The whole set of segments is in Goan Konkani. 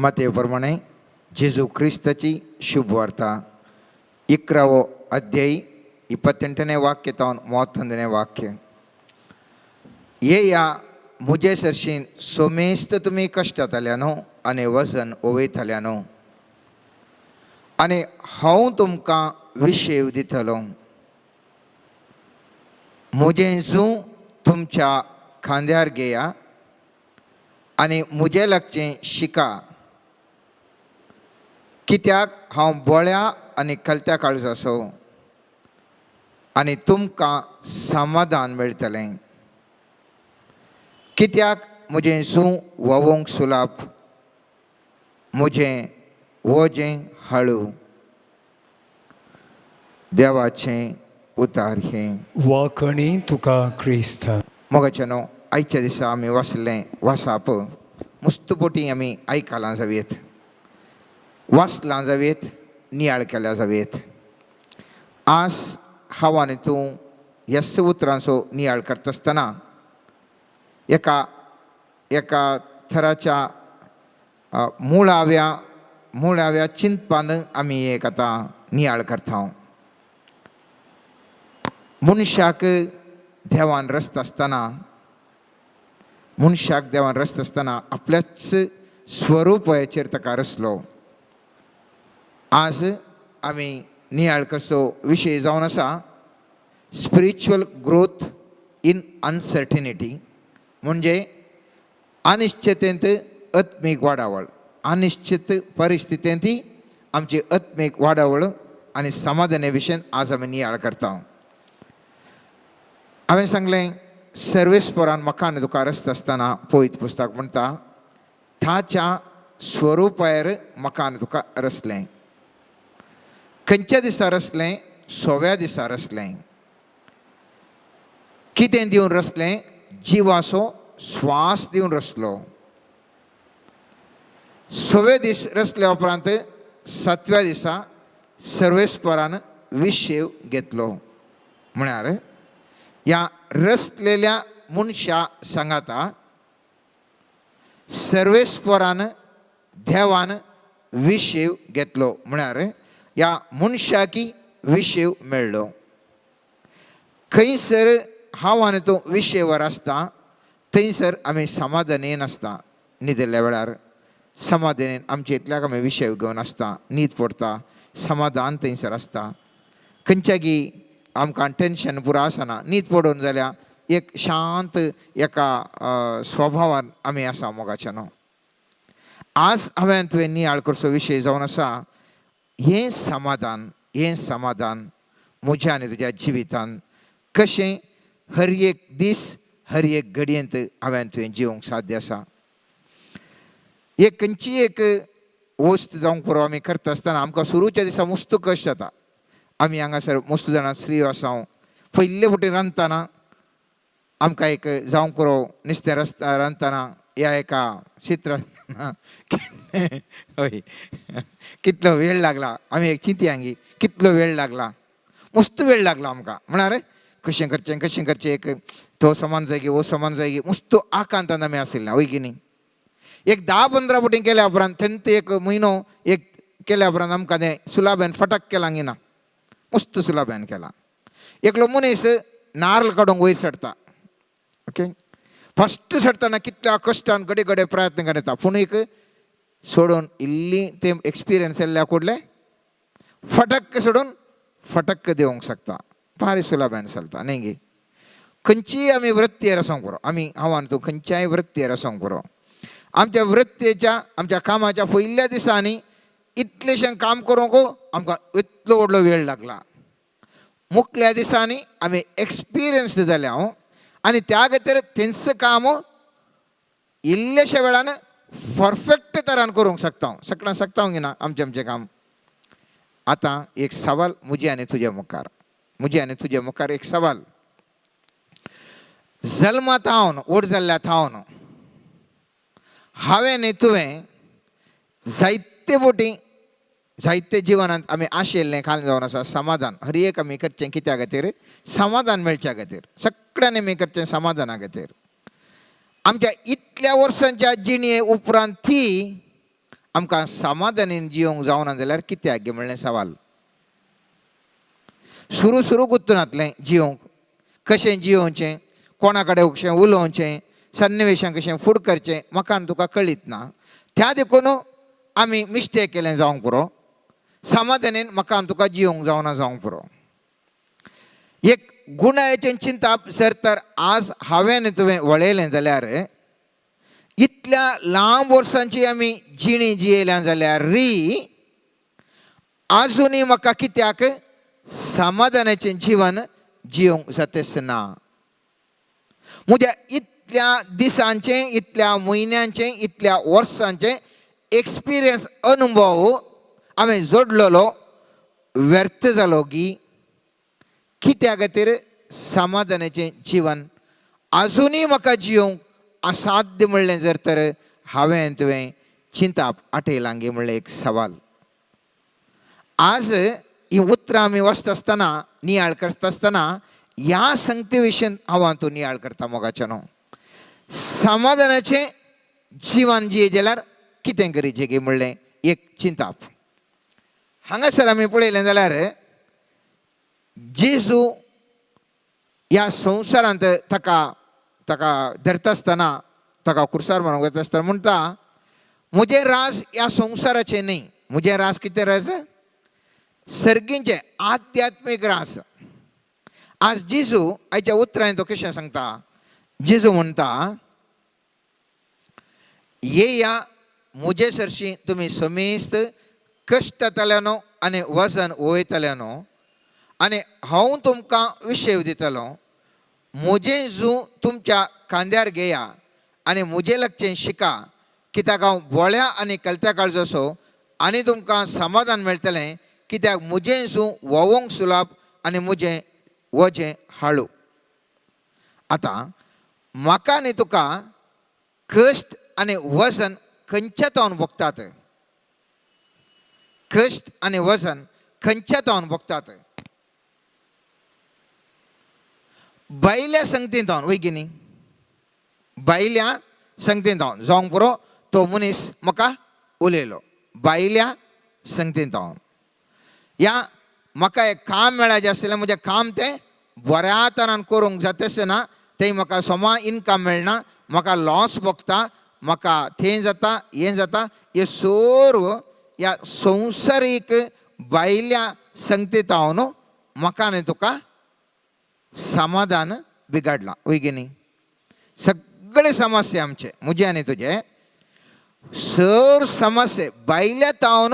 मातये प्रमाणे जेजू क्रिस्ताची शुभवार्ता 11वो अध्याय 28ನೇ वाक्य तावन 31ನೇ वाक्य. येया म्हजे सरशीन सोमेस्त तुमी कश्टांतल्या न्हू आनी वजन ओवयतल्या न्हू, आनी हांव तुमकां विशेव दितलो. म्हजें जूं तुमच्या खांद्यार घेया आनी म्हजें लागचें शिका, कित्याक हांव बोळ्या आनी खलत्या काळजाचो, आनी तुमकां समाधान मेळटलें. कित्याक म्हजें जूं व्हांवूंक सुलाप, म्हजें वजें हाळू. देवाचें उतार हें. वाखणी तुका क्रिस्ता. मोगाच्या न्हू, आयच्या दिसा आमी वाचलें वासाप मुस्तपोटी आमी आयकलां जावयेत, वाचलां जावयेत, नियाळ केल्या जावयेत. आज हांव आनी तूं ह्याच उतरांचो नियाळ करता आसतना एका एका थराच्या मुळाव्या मुळाव्या चिंतपान आमी एक आतां नियाळ करता. मनशाक देवान रचता आसतना, मनशाक देवान रचता आसतना आपल्याच स्वरूपाचेर ताका रचलो. आज आमी नियाळ करचो विशय जावन आसा स्पिरिच्युअल ग्रोथ इन अनसर्टिनिटी, म्हणजे अनिश्चितेंत आत्मीक वाडावळ. अनिश्चित परिस्थितींत आमची आत्मीक वाडावळ आनी समाधाने विशयन आज आमी नियाळ करता. हांवें सांगलें, सर्वेस्परान म्हाका आनी तुका रचता आसतना पवित्र पुस्तक म्हणटा, ताच्या स्वरुपार म्हाका आनी तुका रचलें. खंयच्या दिसा रचलें? सव्या दिसा रचलें. कितें दिवन रचलें? जिवाचो श्वास दिवन रचलो. सवे दीस रचल्या उपरांत सातव्या दिसा सर्वेस्परान विशेव घेतलो. म्हळ्यार ह्या रचलेल्या मनशा सांगाता सर्वेस्परान देवान विशेव घेतलो, म्हळ्यार ह्या मनशाकी विशेव मेळ्ळो. खंयसर हांव आनी तूं विशेवर आसता थंयसर आमी समाधानी आसता. न्हिदिल्ल्या वेळार समाधानेन आमचे इतल्याक आमी विशय घेवन आसता, न्हीद पडटा, समाधान थंयसर आसता. खंयच्यागी आमकां टेंशन पुरो आसना. न्हीद पडून जाल्यार एक शांत एका स्वभावान आमी आसा. मोगाच्या न्हू, आज हांवें तुवें नियाळ करचो विशय जावन आसा हें समाधान. हें समाधान म्हज्या आनी तुज्या जिवितान कशें हर एक दीस, हर एक घडयेंत हांवें तुवें जिवंक साध्य आसा. एक खंयची एक वस्त जावंक पुरो आमी करता आसतना आमकां सुरूच्या दिसा मुस्त कश्ट जाता. आमी हांगासर मस्त जाणां स्त्रियो आसा. पयले फावटी रांदतना आमकां एक जावंक पुरो नुस्तें रस्ता रांदतना ह्या एका शीत रांदतना, हय, कितलो वेळ लागला. आमी एक चिंतया गी, कितलो वेळ लागला? मस्त वेळ लागला आमकां. म्हळ्यार कशें करचें, कशें करचें, एक तो समान जाय, हो समान जाय, मस्त आकांतान आमी आशिल्ले, हय की न्ही? एक 10-15 फावटी केल्या उपरांत, तेंत एक म्हयनो एक केल्या उपरांत आमकां तें सुलाबेन फटक केलां ना, मस्त सुलाबेन केलां. एकलो मनीस नारल काडूंक वयर चडटा, ओके. फस्ट चडटना कितल्या कश्टान घडये घडये प्रयत्न करता, पूण एक सोडून इल्ली ते एक्सपिरियन्स येल्ल्या कुडले फटक्क सोडून फटक्क देवंक शकता, भारी सुलाबेन चलता, न्ही गी? खंयचीय आमी वृत्तीर आसूंक पुरो, आमी हांव आनी तूं खंयच्याय वृत्तीर आसूंक पुरो, आमच्या वृत्तेच्या आमच्या कामाच्या पयल्या दिसांनी इतलेशें काम करूंक आमकां इतलो व्हडलो वेळ लागला. मुखल्या दिसांनी आमी एक्सपिरियन्स्ड जाले हांव आनी त्या खातीर तेंच काम इल्लेशा वेळान परफेक्ट तरान करूंक शकता हांव. सगळ्यां शकता ना आमचें आमचें काम. आतां एक सवाल म्हजे आनी तुजे मुखार, म्हजे आनी तुजे मुखार एक सवाल. जल्मा थावन व्हड जाल्ल्या थावन हांवें न्ही तुवें जायते फावटी जायते जिवनांत आमी आशिल्लें खाल जावन आसा समाधान. हर एक आमी करचें कित्या खातीर? समाधान मेळच्या खातीर. सगळ्यांनी आमी करचें समाधाना खातीर. आमच्या इतल्या वर्सांच्या जिणे उपरांत ती आमकां समाधानीन जिवंक जावना जाल्यार कित्याक गे म्हणलें सवाल. सुरू सुरू गुत्तूनातलें जिवंक, कशें जियोवचें, कोणा कडेन कशें उलोवचें, सन्निवेशां कशें फूड करचें म्हाका आनी तुका कळीत ना. त्या देखून आमी मिस्टेक केलें जावंक पुरो, समाधानीन म्हाका आनी तुका जिवंक जावना जावंक पुरो. एक गुणायेचें चिंताप जर तर आज हांवें आनी तुवें वळयलें जाल्यार, इतल्या लांब वर्सांची आमी जिणी जियेल्या जाल्यार री आजुनूय म्हाका कित्याक समाधानाचें जिवन जिवंक जातेच ना. म्हज्या इतल्या दिसांचें, इतल्या म्हयन्यांचें, इतल्या वर्सांचें एक्सपिरियन्स अनुभव हांवें जोडलेलो व्यर्थ जालो गी. कित्या खातीर समाधानाचें जीवन आजुनूय म्हाका जिवंक असाध्य म्हणलें जर तर हांवें तुवें चिंताप आटयलां गे म्हणलें एक सवाल. आज ही उतरां आमी वाचता आसतना, नियाळ करता आसतना ह्या संगती विशयन हांव हातूंत नियाळ करता मोगाचें न्हू. समाधानाचें जिवन जिये जाल्यार कितें गरजेचें गे म्हणलें एक चिंताप. हांगासर आमी पळयलें जाल्यार जेजू ह्या संवसारांत ताका ताका धरता आसतना, ताका खुर्सार मारूंक वता आसतना म्हणटा, म्हजें राज ह्या संवसाराचें न्हय. म्हजें राज कितें राज? सर्गींचें आध्यात्मीक राज. आज जेजू आयच्या उतरांनी तो कशें सांगता? जेजू म्हणटा, येया म्हजे सरशी तुमी समेस्त कश्टतल्यानो आनी वजन वयतल्यानो, आनी हांव तुमकां विशेव दितलो. म्हजें जू तुमच्या खांद्यार घेया आनी म्हजें लागचें शिका, कित्याक हांव बोळ्या आनी कलत्या काळजो, आनी तुमकां समाधान मेळटलें, कित्याक म्हजें जू व्होवोंक सुलाप आनी म्हजें वजें हाळू. आतां म्हाका आनी तुका कश्ट आनी वजन खंयच्या तावन भोगतात? कश्ट आनी वजन खंयच्या तावन भोगतात? बायल्या संगतीन तावन वय की न्ही? बायल्या संगतीन तावन जावंक पुरो तो मनीस म्हाका उलयलो बायल्या संगतीन तावन. या म्हाका एक काम मेळाचें आसलें, म्हजें काम तें बऱ्या तरान करूंक जाता ना, थंय म्हाका समा इनकम मेळना, म्हाका लॉस भोगता, म्हाका थंय जाता हें जाता, हें सर्व ह्या संवसारीक भायल्या संगतीत हांव न्हू म्हाका आनी तुका समाधान बिगाडलां वय की न्ही. सगळे समस्या आमचे म्हजे आनी तुजे सर समस्ये भायल्या तावन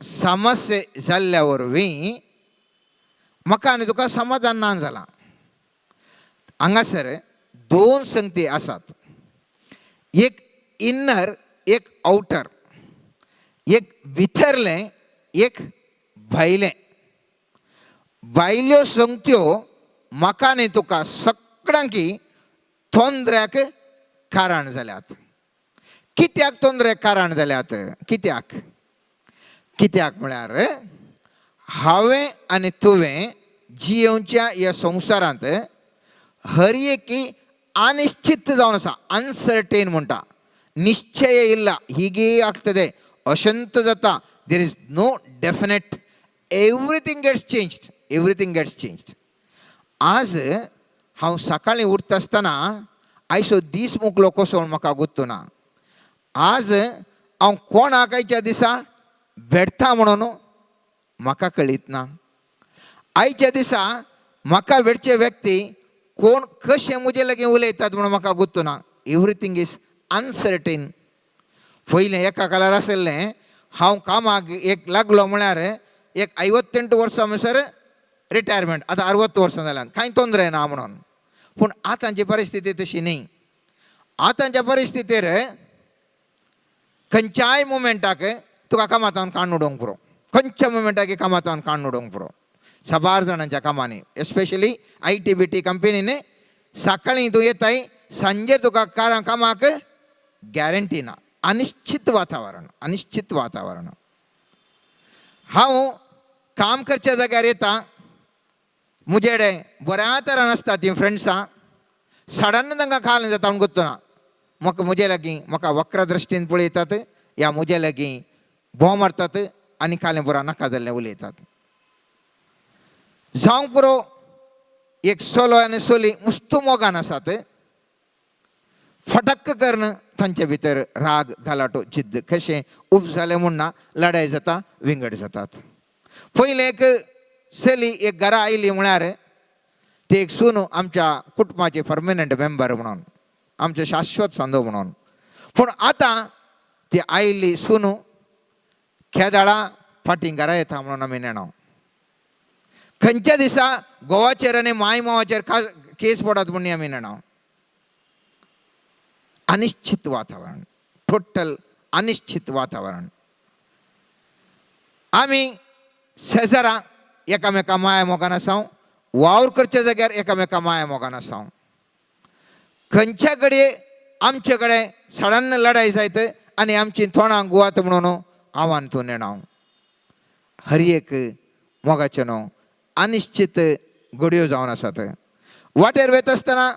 समस्ये जाल्ल्या वरवीं म्हाका आनी तुका समाधान ना जालां. हांगासर दोन संगती आसात, एक इनर एक आवटर, एक भितरलें एक भायलें. भायल्यो संगत्यो म्हाका आनी तुका सगळ्यांकी तोंदऱ्याक कारण जाल्यात. कित्याक तोंदऱ्याक कारण जाल्यात? कित्याक? कित्याक म्हळ्यार हांवें आनी तुवें जियेवच्या ह्या संवसारांत हर एकी अनिश्चित जावन आसा, अनसर्टेन म्हणटा, निश्चय इल्ला, हिगे ಆಗ್ತದೆ अशंत जाता, there is no definite, everything gets changed, everything gets changed. आज हांव सकाळीं उठता आसतना आयचो दीस मुकलो कसो म्हूण म्हाका गुत्तू ना. आज हांव कोणाक आयच्या दिसा भेटता म्हणून म्हाका कळीत ना. आयच्या दिसा म्हाका भेटचे व्यक्ती कोण कशें म्हजे लागीं उलयतात म्हणून म्हाका गुत्तू ना. Everything is uncertain. पयलें एका काळार आशिल्लें हांव कामाक एक लागलो म्हळ्यार एक 58 वर्सां म्हणसर रिटायरमेंट, आतां 60 वर्सां जाल्यान कांय तोंदरे ना म्हणून. पूण आतांची परिस्थिती तशी न्ही. आतांच्या परिस्थितीर खंयच्याय मुमेंटाक तुका कामांत काडून उडोवंक पुरो, खंयच्या मुमेंटाक कामांत काडून उडोवंक पुरो. साबार जाणांच्या कामांनी, एस्पेशली IT BT कंपनीनी सकाळीं तूं येताय सांजे तुका कामाक गॅरंटी ना. अनिश्चित वातावरण, अनिश्चित वातावरण. हांव काम करच्या जाग्यार येता, म्हजे कडेन बऱ्या तरान आसता तीं फ्रेंड्सां, सडन तांकां खाल जाता म्हूण गुत्तो ना. म्हाका म्हजे लागीं म्हाका वक्र दृश्टीन पळयतात, या म्हज्या लागीं भोंव मारतात आनी कालें पुरा नाका जाल्लें उलयतात. जावंक पुरो एक सोलो आनी सोली मुस्तू मोगान आसात, फटक्क करून तांचे भितर राग घालाटो जिद्द कशें उब जालें म्हूण ना लडाय जाता, विंगड जातात. पयलें एक चली एक घरा आयली म्हळ्यार ती एक सून आमच्या कुटुंबाची परमनंट मेंबर म्हणून, आमचो शाश्वत सांदो म्हणून. पूण आतां ती आयिल्ली सून खेदाळा फाटीं घरा येता म्हणून आमी नेणा. खंयच्या दिसा घोवाचेर आनी माय मावाचेर केस पडत म्हूण आमी नेणा. अनिश्चित वातावरण, टोटल अनिश्चित वातावरण. आमी शेजारा एकामेका माया मोगान आसाव, वावर करच्या जाग्यार एकामेका माया मोगान आसाव. खंयच्या घडये आमचे कडेन सडन लडाय जायत आनी आमची तोंडां गुवात म्हणून आव्हान तूं नेणा. हर एक मोगाचें न्हू अनिश्चित घडयो जावन आसात. वाटेर वयता आसतना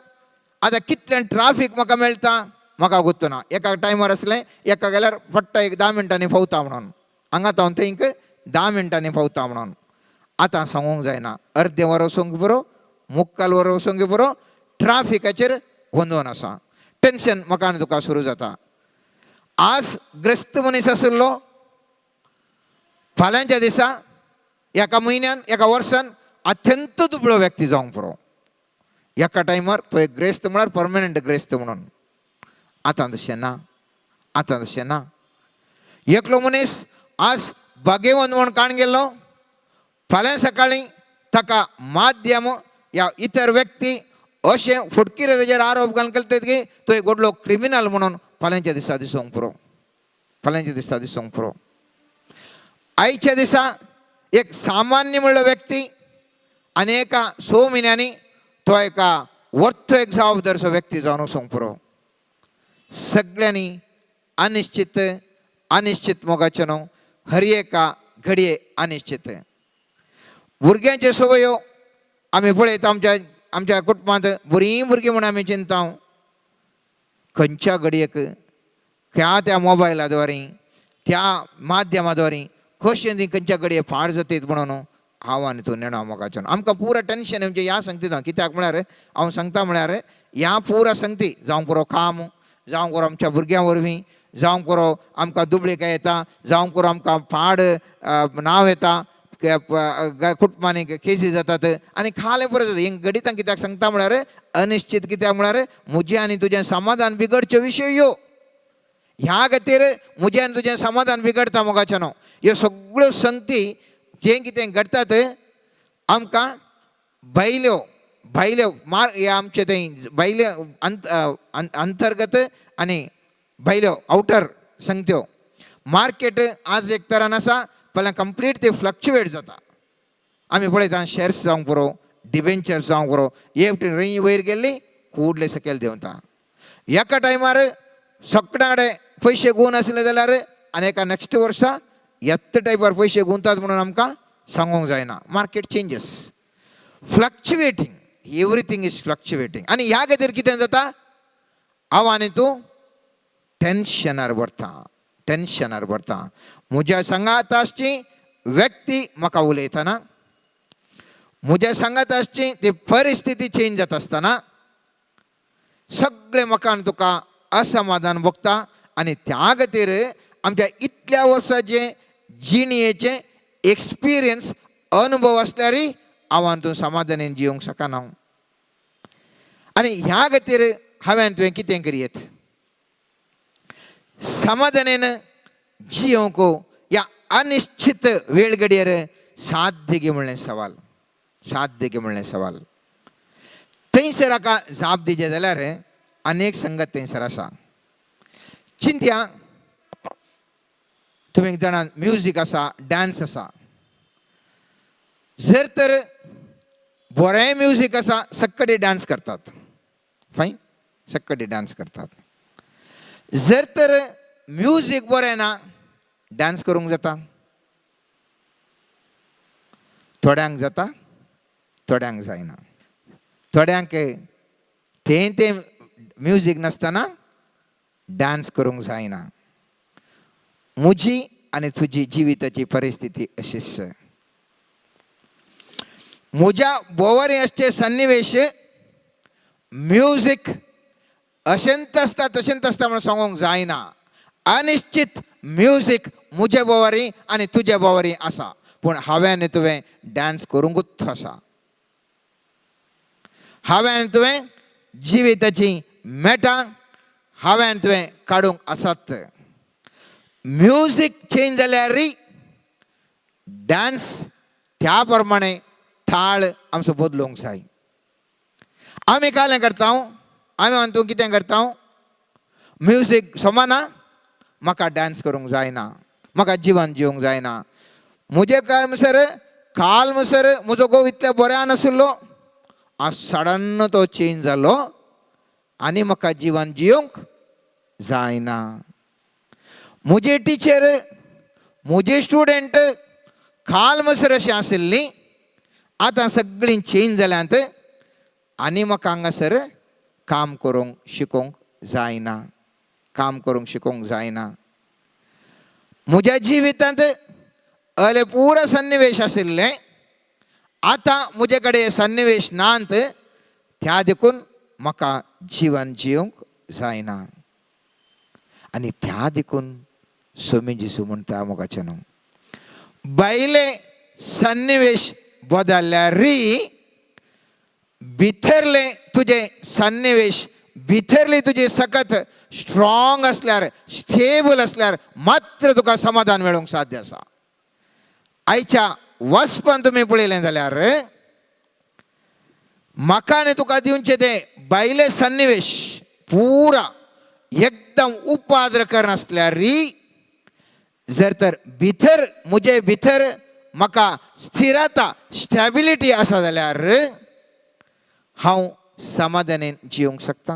आतां कितलें ट्राफीक म्हाका मेळटा म्हाका गुत्तो ना. एका टायमार आसलें एका गेल्यार पडटा एक 10 मिनटांनी पावता म्हणून, हांगा हांव थंय 10 मिनटांनी पावता म्हणून. आतां सांगूंक जायना, अर्दें वर वचूंक पुरो, मुक्काल वर वचूंक पुरो, ट्राफिकाचेर गोंदोवन आसा. टेंशन म्हाका आनी तुका सुरू जाता. आज ग्रस्त मनीस आशिल्लो फाल्यांच्या दिसा एका म्हयन्यान एका वर्सान अत्यंत दुबळो व्यक्ती जावंक पुरो. एका टायमार तो एक ग्रेस्त म्हळ्यार परमनंट ग्रेस्त म्हणून. आतां तशें ना, आतां तशें ना. एकलो मनीस आज भाग्यवंत म्हूण काण गेल्लो, फाल्यां सकाळीं ताका माध्यम या इतर व्यक्ती अशें फुटकिरे तेजेर आरोप घालून केले की तो एक व्हडलो क्रिमिनल म्हणून फाल्यांच्या दिसा दिसूंक पुरो, फाल्यांच्या दिसा दिसूंक पुरो. आयच्या दिसा एक सामान्य म्हणलो व्यक्ती आनी एका 6 म्हयन्यांनी तो एका वर्थ एक जबाबदारसो व्यक्ती जावन वचूंक पुरो. सगळ्यांनी अनिश्चित अनिश्चित मोगाचें न्हू, हर एका घडये अनिश्चित. भुरग्यांच्यो संवयो आमी पळयता आमच्या आमच्या कुटुंबांत बरीं भुरगीं म्हूण आमी चिंता. खंयच्या घडयेक ह्या त्या मोबायला द्वारे त्या माध्यमा द्वारे कशें ती खंयच्या घडये फार जातीत म्हणून हांव आनी तूं नेणा मोगाचें. आमकां पुरा टेंशन म्हणजे ह्या सांगता कित्याक म्हळ्यार हांव सांगता म्हळ्यार ह्या पुरा संगती जावं पुरो काम, जावं पुरो आमच्या भुरग्यां वरवीं, जावं पुरो आमकां दुबळीकाय येता, जावं पुरो आमकां पाड नांव येता, कुटुंबांनी केसी जातात आनी खालें पुरो जाता. हें गणितां कित्याक सांगता म्हळ्यार अनिश्चित कित्याक म्हळ्यार म्हजें आनी तुजें समाधान बिगडच्यो विशय ह्यो. ह्या खातीर म्हजें आनी तुजें समाधान बिगडटा मोगाचें न्हू. ह्यो सगळ्यो संगती जें कितें घडटात आमकां भायल्यो भायल्यो मार हे आमचे थंय भायल्यो अंतर्गत आनी भायल्यो आवटर संगत्यो. मार्केट आज एक तरान आसा, फाल्यां कंप्लीट ते फ्लक्चुएट जाता. आमी पळयता शेर्स जावंक पुरो, डिबेंचर्स जावंक पुरो, एक रंय वयर गेल्ली कुडले सकयल देंवता. एका टायमार सगळ्या कडेन पयशे गुवन आसले जाल्यार आनी एका नॅक्स्ट वर्सा येत्त टायपार पयशे गुंतात म्हणून आमकां सांगूंक जायना. Market changes, fluctuating, everything is fluctuating. आनी ह्या खातीर कितें जाता, हांव आनी तूं टेंशनार भरता, टेंशनार भरता. म्हज्या सांगात आसची व्यक्ती म्हाका उलयतना, म्हज्या सांगात आसची ती परिस्थिती चेंज जाता आसतना सगळें म्हाका आनी तुका असमाधान भोगता. आनी त्या खातीर आमच्या इतल्या वर्साचें जिणयेचें एक्सपिरियन्स अनुभव आसल्यारय हांव आनी तूं समाधानेन जिवंक शकना. आनी ह्या खातीर हांवें तुवें कितें करयेत, समाधानेन जिवंक ह्या अनिश्चित वेळ घडयेर साध्य गे म्हणलें सवाल, साध्य गे म्हणलें सवाल. थंयसर हाका जाप दिवचें जाल्यार अनेक संगत थंयसर आसा. चिंत्या तुमी जाणा म्युजीक आसा, डांस आसा. जर तर बरें म्युजीक आसा सक्कडी डांस करतात, फायन, सक्कडी डांस करतात. जर तर म्युजीक बरें ना डांस करूंक जाता, थोड्यांक जाता, थोड्यांक जायना. थोड्यांक तें तें म्युजीक नासतना डांस करूंक जायना. म्हजी आनी तुजी जिविताची परिस्थिती अशीच. म्हज्या भोंवरी आसचे सन्निवेश म्युजीक अशेंत आसता तशेंत आसता म्हणून सांगूंक जायना. अनिश्चित म्युजीक म्हजे भोंवरी आनी तुजे भोंवरी आसा, पूण हांवें आनी तुवें डांस करूंकूच आसा. हांवें आनी तुवें जिविताची मेटां हांवें आनी तुवें काडूंक आसात. म्युजीक चेंज जाल्यार डांस त्या प्रमाणे थाळ आमचो बदलूंक जाय. आमी कालें करता, आमी अंतू कितें करता, म्युजीक सोमाना, म्हाका डांस करूंक जायना, म्हाका जिवन जिवंक जायना. म्हजें काय म्हणसर काल म्हणसर म्हजो घोव इतल्या बऱ्या नाशिल्लो, आज सडन तो चेंज जालो आनी म्हाका जिवन जिवंक जायना. म्हजे टिचर, म्हजे स्टुडंट काल म्हणसर अशीं आशिल्लीं, आतां सगळीं चेंज जाल्यांत आनी म्हाका हांगासर काम करूंक शिकोवंक जायना, काम करूंक शिकोवंक जायना. म्हज्या जिवितांत अले पुरा सन्निवेश आशिल्लें, आतां म्हजे कडेन सन्निवेश नात, त्या देखून म्हाका जिवन जिवंक जायना. आनी त्या देखून सोमी जेजू म्हणटा मोगाचें न्हू, भायले सन्निवेश बदलल्यार भितरले तुजे सन्निवेश, भितरली तुजी सकत स्ट्रॉंग आसल्यार, स्टेबल आसल्यार मात्र तुका समाधान मेळूंक साध्य आसा. आयच्या वचपान तुमी पळयलें जाल्यार म्हाका आनी तुका दिवचें तें भायले सन्निवेश पुरा एकदम उपाद्र करनासल्यार, जर तर भितर म्हजे भितर म्हाका स्थिरता स्टॅबिलिटी आसा जाल्यार हांव समाधानेन जिवंक शकता.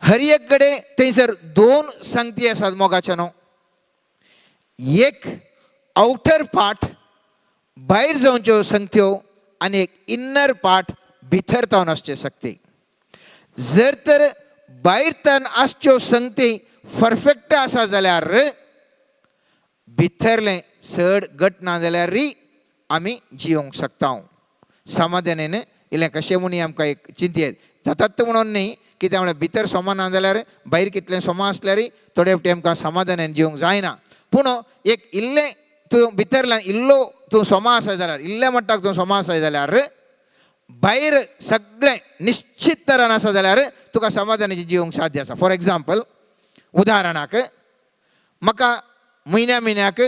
हर एक कडेन थंयसर दोन संगती आसात मोगाचे न्हू. एक आवटर पार्ट भायर जावच्यो संगत्यो आनी एक इन्नर पार्ट भितर जावन आसच्यो शक्ती. जर तर भायर तान आसच्यो संगती परफेक्ट आसा जाल्यार भितरलें चड घट ना जाल्यार आमी जिवंक शकता समाधानेन. इल्लें कशें म्हूण आमकां एक चिंतयेत जातात म्हणून न्ही, कित्याक म्हळ्यार भितर सोमा ना जाल्यार भायर कितलें सोमा आसल्यार थोडे फावटी आमकां समाधानान जिवंक जायना. पूण एक इल्लें तूं भितरल्यान इल्लो तूं सोमा आसा जाल्यार, इल्लें म्हणटा तूं सोमा आसा जाल्यार, भायर सगळें निश्चित तरान आसा जाल्यार तुका समाधानाचें जिवंक साध्य आसा. फॉर एग्जाम्पल, उदाहरणाक म्हाका म्हयन्या म्हयन्याक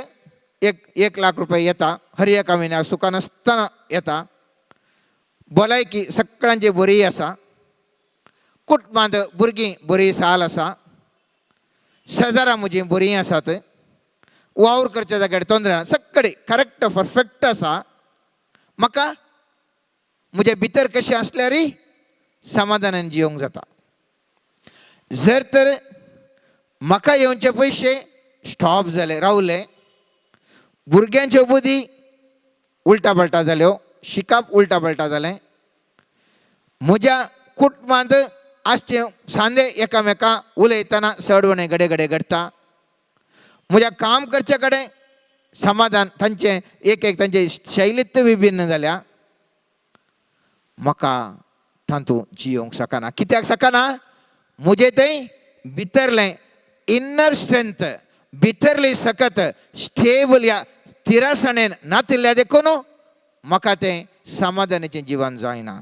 एक एक लाख रुपया येता, हर एका म्हयन्याक सुखा नासतना येता. भलायकी सगळ्यांची बरी आसा, कुटुंबांत भुरगीं बरी साल आसा, शेजारां म्हजीं बरीं आसात, वावर करच्या जाग्यार तोंदरे ना, सगळे करेक्ट परफेक्ट आसा. म्हाका म्हजे भितर कशें आसल्यारय समाधानान जिवंक जाता. जर तर म्हाका येवचे पयशे स्टॉप जाले, रावले, भुरग्यांच्यो बुद्धी उल्टा पलटा जाल्यो, शिकप उल्टा पलटा जालें, म्हज्या कुटुंबांत आसचें सांदे एकामेका उलयतना चडवणे घडे घडे घडटा, म्हज्या काम करचे कडेन समाधान तांचें एक एक तांचे शैलीत विभिन्न जाल्या, म्हाका तातूंत जियोंक शकना. कित्याक शकना? म्हजें थंय भितरलें इन्नर स्ट्रेंथ, भितरली सकत स्टेबल या स्थिरसाणेन नातिल्ल्या देखून म्हाका तें समाधानाचें जिवन जायना.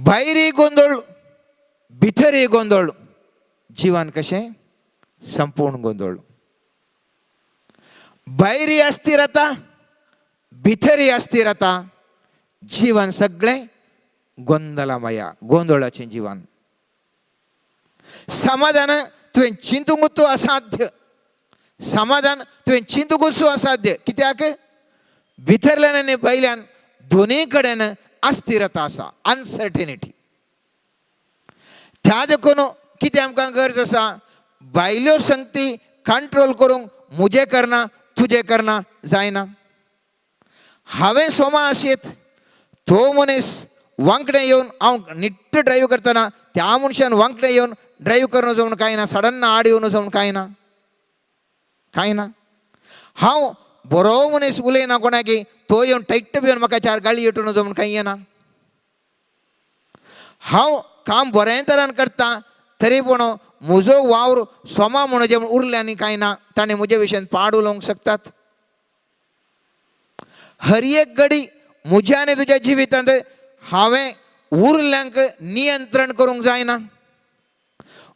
भायरी गोंदळ, भितरय गोंदळ, जिवन कशें संपूर्ण गोंदळ. भायरी अस्थिरता, भितरय अस्थिरता, जीवन सगळें गोंदळामय, गोंदळाचें जीवन. समाधान तुवें चिंतूंक असाध्य, समाधान तुवें चिंतूंक असाध्य. कित्याक? भितरल्यान आनी भायल्यान दोनूय कडेन अस्थिरता आसा, अनसर्टेनिटी. त्या देखून कितें आमकां गरज आसा, भायल्यो संगती कंट्रोल करूंक म्हजें करना तुजें करना जायना. हांवें सोमा आशेत तो मनीस वांकडें येवन, हांव निट्ट ड्रायव्ह करतना त्या मनशान वांकडें येवन ड्रायव्ह करून वचो म्हूण कांय ना, सडन आड येवन वचो म्हूण कांय ना, कांय ना. हांव बरो मनीस उलयना कोणाकी, तो येवन टायट येवन म्हाका चार गाळी येटून वचो म्हूण कांय येना. हांव काम बरें तरान करता तरी पूण म्हजो वावर सोमा म्हणून जे उरले आनी कांय ना, ताणें म्हजे विशयान पाड उलोवंक शकतात. हर एक घडी म्हज्या आनी तुज्या जिवितांत हांवें उरल्यांक नियंत्रण करूंक जायना,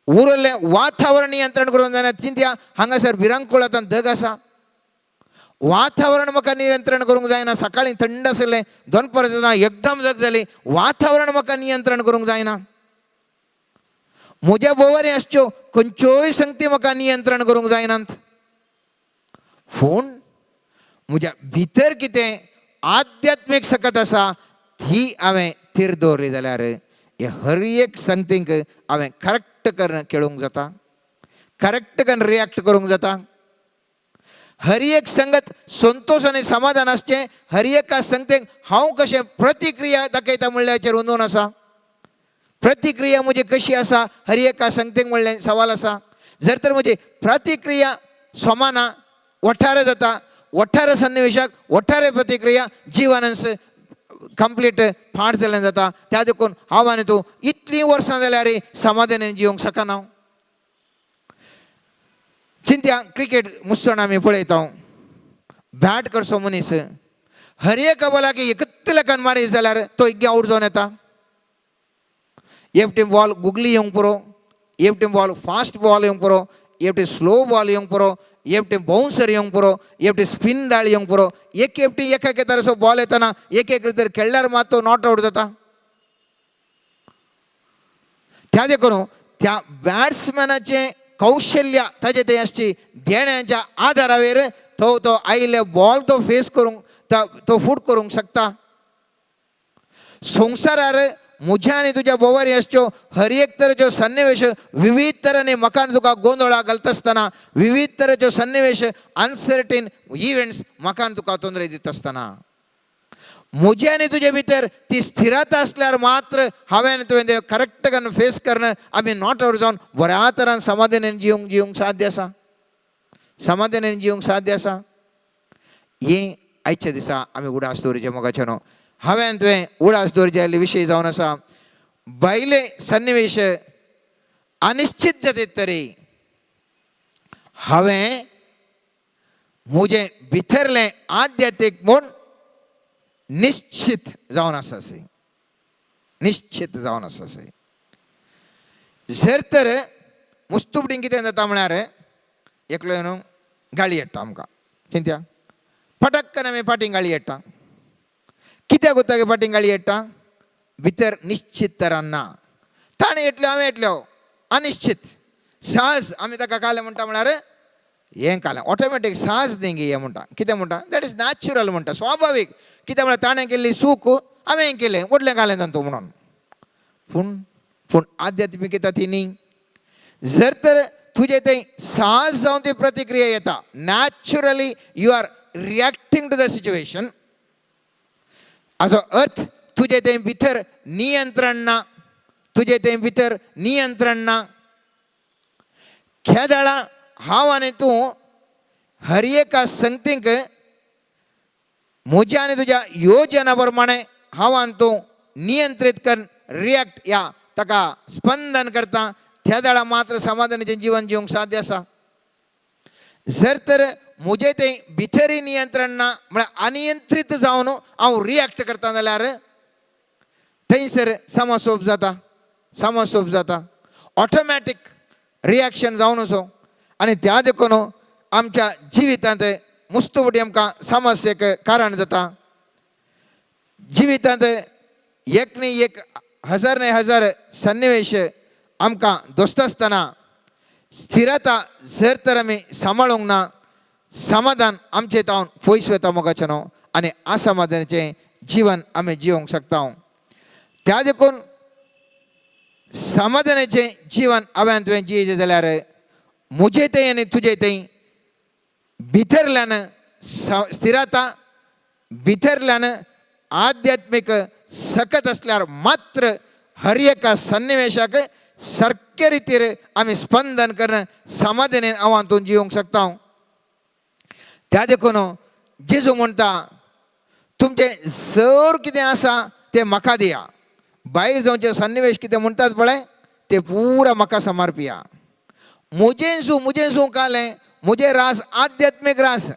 उरलें वातावरण नियंत्रण करूंक जायना. चिंत्या हांगासर भिरांकूळ आतां धग आसा, वातावरण म्हाका नियंत्रण करूंक जायना. सकाळीं थंड आसलें, दनपार जाता एकदम धग जाली, वातावरण म्हाका नियंत्रण करूंक जायना. म्हज्या भोंवरी आसच्यो खंयच्योय संगती म्हाका नियंत्रण करूंक जायनात. पूण म्हज्या भितर कितें आध्यात्मीक सकत आसा ती हांवें थीर दवरली जाल्यार हे हर एक संगतींक हांवें करेक्ट करून खेळूंक जाता, करेक्ट करून रिएक्ट करूंक जाता. हर एक संगत संतोश आनी समाधान आसचें, हर एका संगतेक हांव कशें प्रतिक्रिया दाखयता म्हणल्याचेर अंदून आसा. प्रतिक्रिया म्हजी कशी आसा हर एका संगतेक म्हणलें सवाल आसा. जर तर म्हजी प्रतिक्रिया सोमाना वठारे जाता, वठारे सन्निवेशाक वठारे प्रतिक्रिया जिवनांस कंप्लीट फाट जाल्यान जाता. त्या देखून हांव आनी तूं इतलीं वर्सां जाल्यार समाधानान जिवंक शकना. चिंत्या क्रिकेट मुसण आमी पळयता, बॅट करचो मनीस हर एका बॉलाक एकच लेखान मारीत जाल्यार तो एग्गी आवट जावन येता. एक टीम बॉल गुगली येवंक पुरो, एक टीम बॉल फास्ट बॉल येवंक पुरो, एक टीम स्लो बॉल येवंक पुरो, एक टीम बाउन्सर येवंक पुरो, एक टीम स्पिन दाळ येवंक पुरो. एक एकटी एका एका तरेचो बॉल येताना एक एक तर खेळल्यार मात तो not out जाता. त्या देखून त्या बॅट्समॅनाचें कौशल्य ताजें तें आसची देण्याच्या आदारावेर तो तो आयिल्ले बॉल तो फेस करूंक तो फूट करूंक शकता. संवसारार म्हज्या आनी तुज्या भोंवरी आसच्यो हर एक तरेच्यो सन्निवेश विविध तरांनी म्हाका आनी तुका गोंदळा घालता आसतना, विविध तरेच्यो सन्निवेश अनसर्टीन इव्हेंट्स म्हाका आनी तुका तोंदरे दिता आसतना म्हजे आनी तुजे भितर ती स्थिरता आसल्यार मात्र हांवें आनी तुवें तें करेक्ट करून फेस करून आमी not out जावन बऱ्या तरान समाधानान जिवंक जिवंक साध्य आसा, समाधानान जिवंक साध्य आसा. हें आयच्या दिसा आमी उडास दवरचें मोगाचें न्हू. हांवें आनी तुवें उडास दवरचे आयिल्ले विशय जावन आसा भायले सन्निवेश अनिश्चित जातात तरी हांवें म्हजें भितरलें आध्यात्मीक म्हूण निश्चित जावन आसा सी, निश्चित जावन आसा सी. जर तर मुस्तुबडीन कितें जाता म्हळ्यार एकलो न्हू गाळी हाडटा आमकां, चिंत्या फटक्कन आमी फाटीं गाळी हाडटा. कित्याक उरता की फाटीं गाळी हाडटा? भितर निश्चित तरान ना, ताणें येतल्यो हांवें येतल्यो अनिश्चित सहज आमी ताका कालें म्हणटा म्हळ्यार हें कालें ऑटोमॅटीक सहज न्ही गे हें म्हणटा. कितें म्हणटा? That is natural म्हणटा, स्वाभावीक. कितें म्हळ्यार ताणें केल्ली चूक हांवें केलें व्हडलें घालें तांतू म्हणून. पूण पूण आध्यात्मिकता ती न्ही. जर तर तुजें तें सहज जावन ती प्रतिक्रिया येता, naturally you are reacting to the situation, हाचो अर्थ तुजें तें भितर नियंत्रण ना, तुजें तें भितर नियंत्रण ना. खेदाळा हांव आनी तूं हर एका संगतीक म्हज्या आनी तुज्या योजना प्रमाणे हांव आनी तूं नियंत्रीत करून रिएक्ट या ताका स्पंदन करता, त्या वेळार मात्र समाधानाचें जीवन जिवंक साध्य आसा. जर तर म्हजें तें भितरी नियंत्रण ना म्हळ्यार अनियंत्रीत जावन हांव रिएक्ट करता जाल्यार थंयसर समसोप जाता, समसोप जाता, ऑटोमॅटीक रिएक्शन जावन असो. आनी त्या देखून आमच्या जिवितांत मुस्तुबटी आमकां समस्येक कारण जाता. जिवितांत एक न्ही एक हजार न्ही हजार सन्निवेश आमकां दोसता आसतना स्थिरता जर तर आमी सांबाळूंक ना, समाधान आमचें तावन पयस वता मोगाचें न्हू आनी असमाधानाचें जीवन आमी जिवंक शकता. त्या देखून समाधानाचें जीवन हांवें तुवें जियेचें जाल्यार म्हजें थंय आनी तुजें थंय भितरल्यान स्थिरता, भितरल्यान आध्यात्मीक सकत आसल्यार मात्र हर एका सन्निवेशाक सारकें सारके रितीर आमी स्पंदन करून समाधानेन हांव हातून जिवंक शकता. त्या देखून जेजू म्हणटा तुमचें जर कितें आसा तें म्हाका दिया. भायर जावचे सन्निवेश कितें म्हणटात पळय ते पुरा म्हाका समर्पिया. म्हजें म्हजें कालें म्हजें रास आध्यात्मीक रास,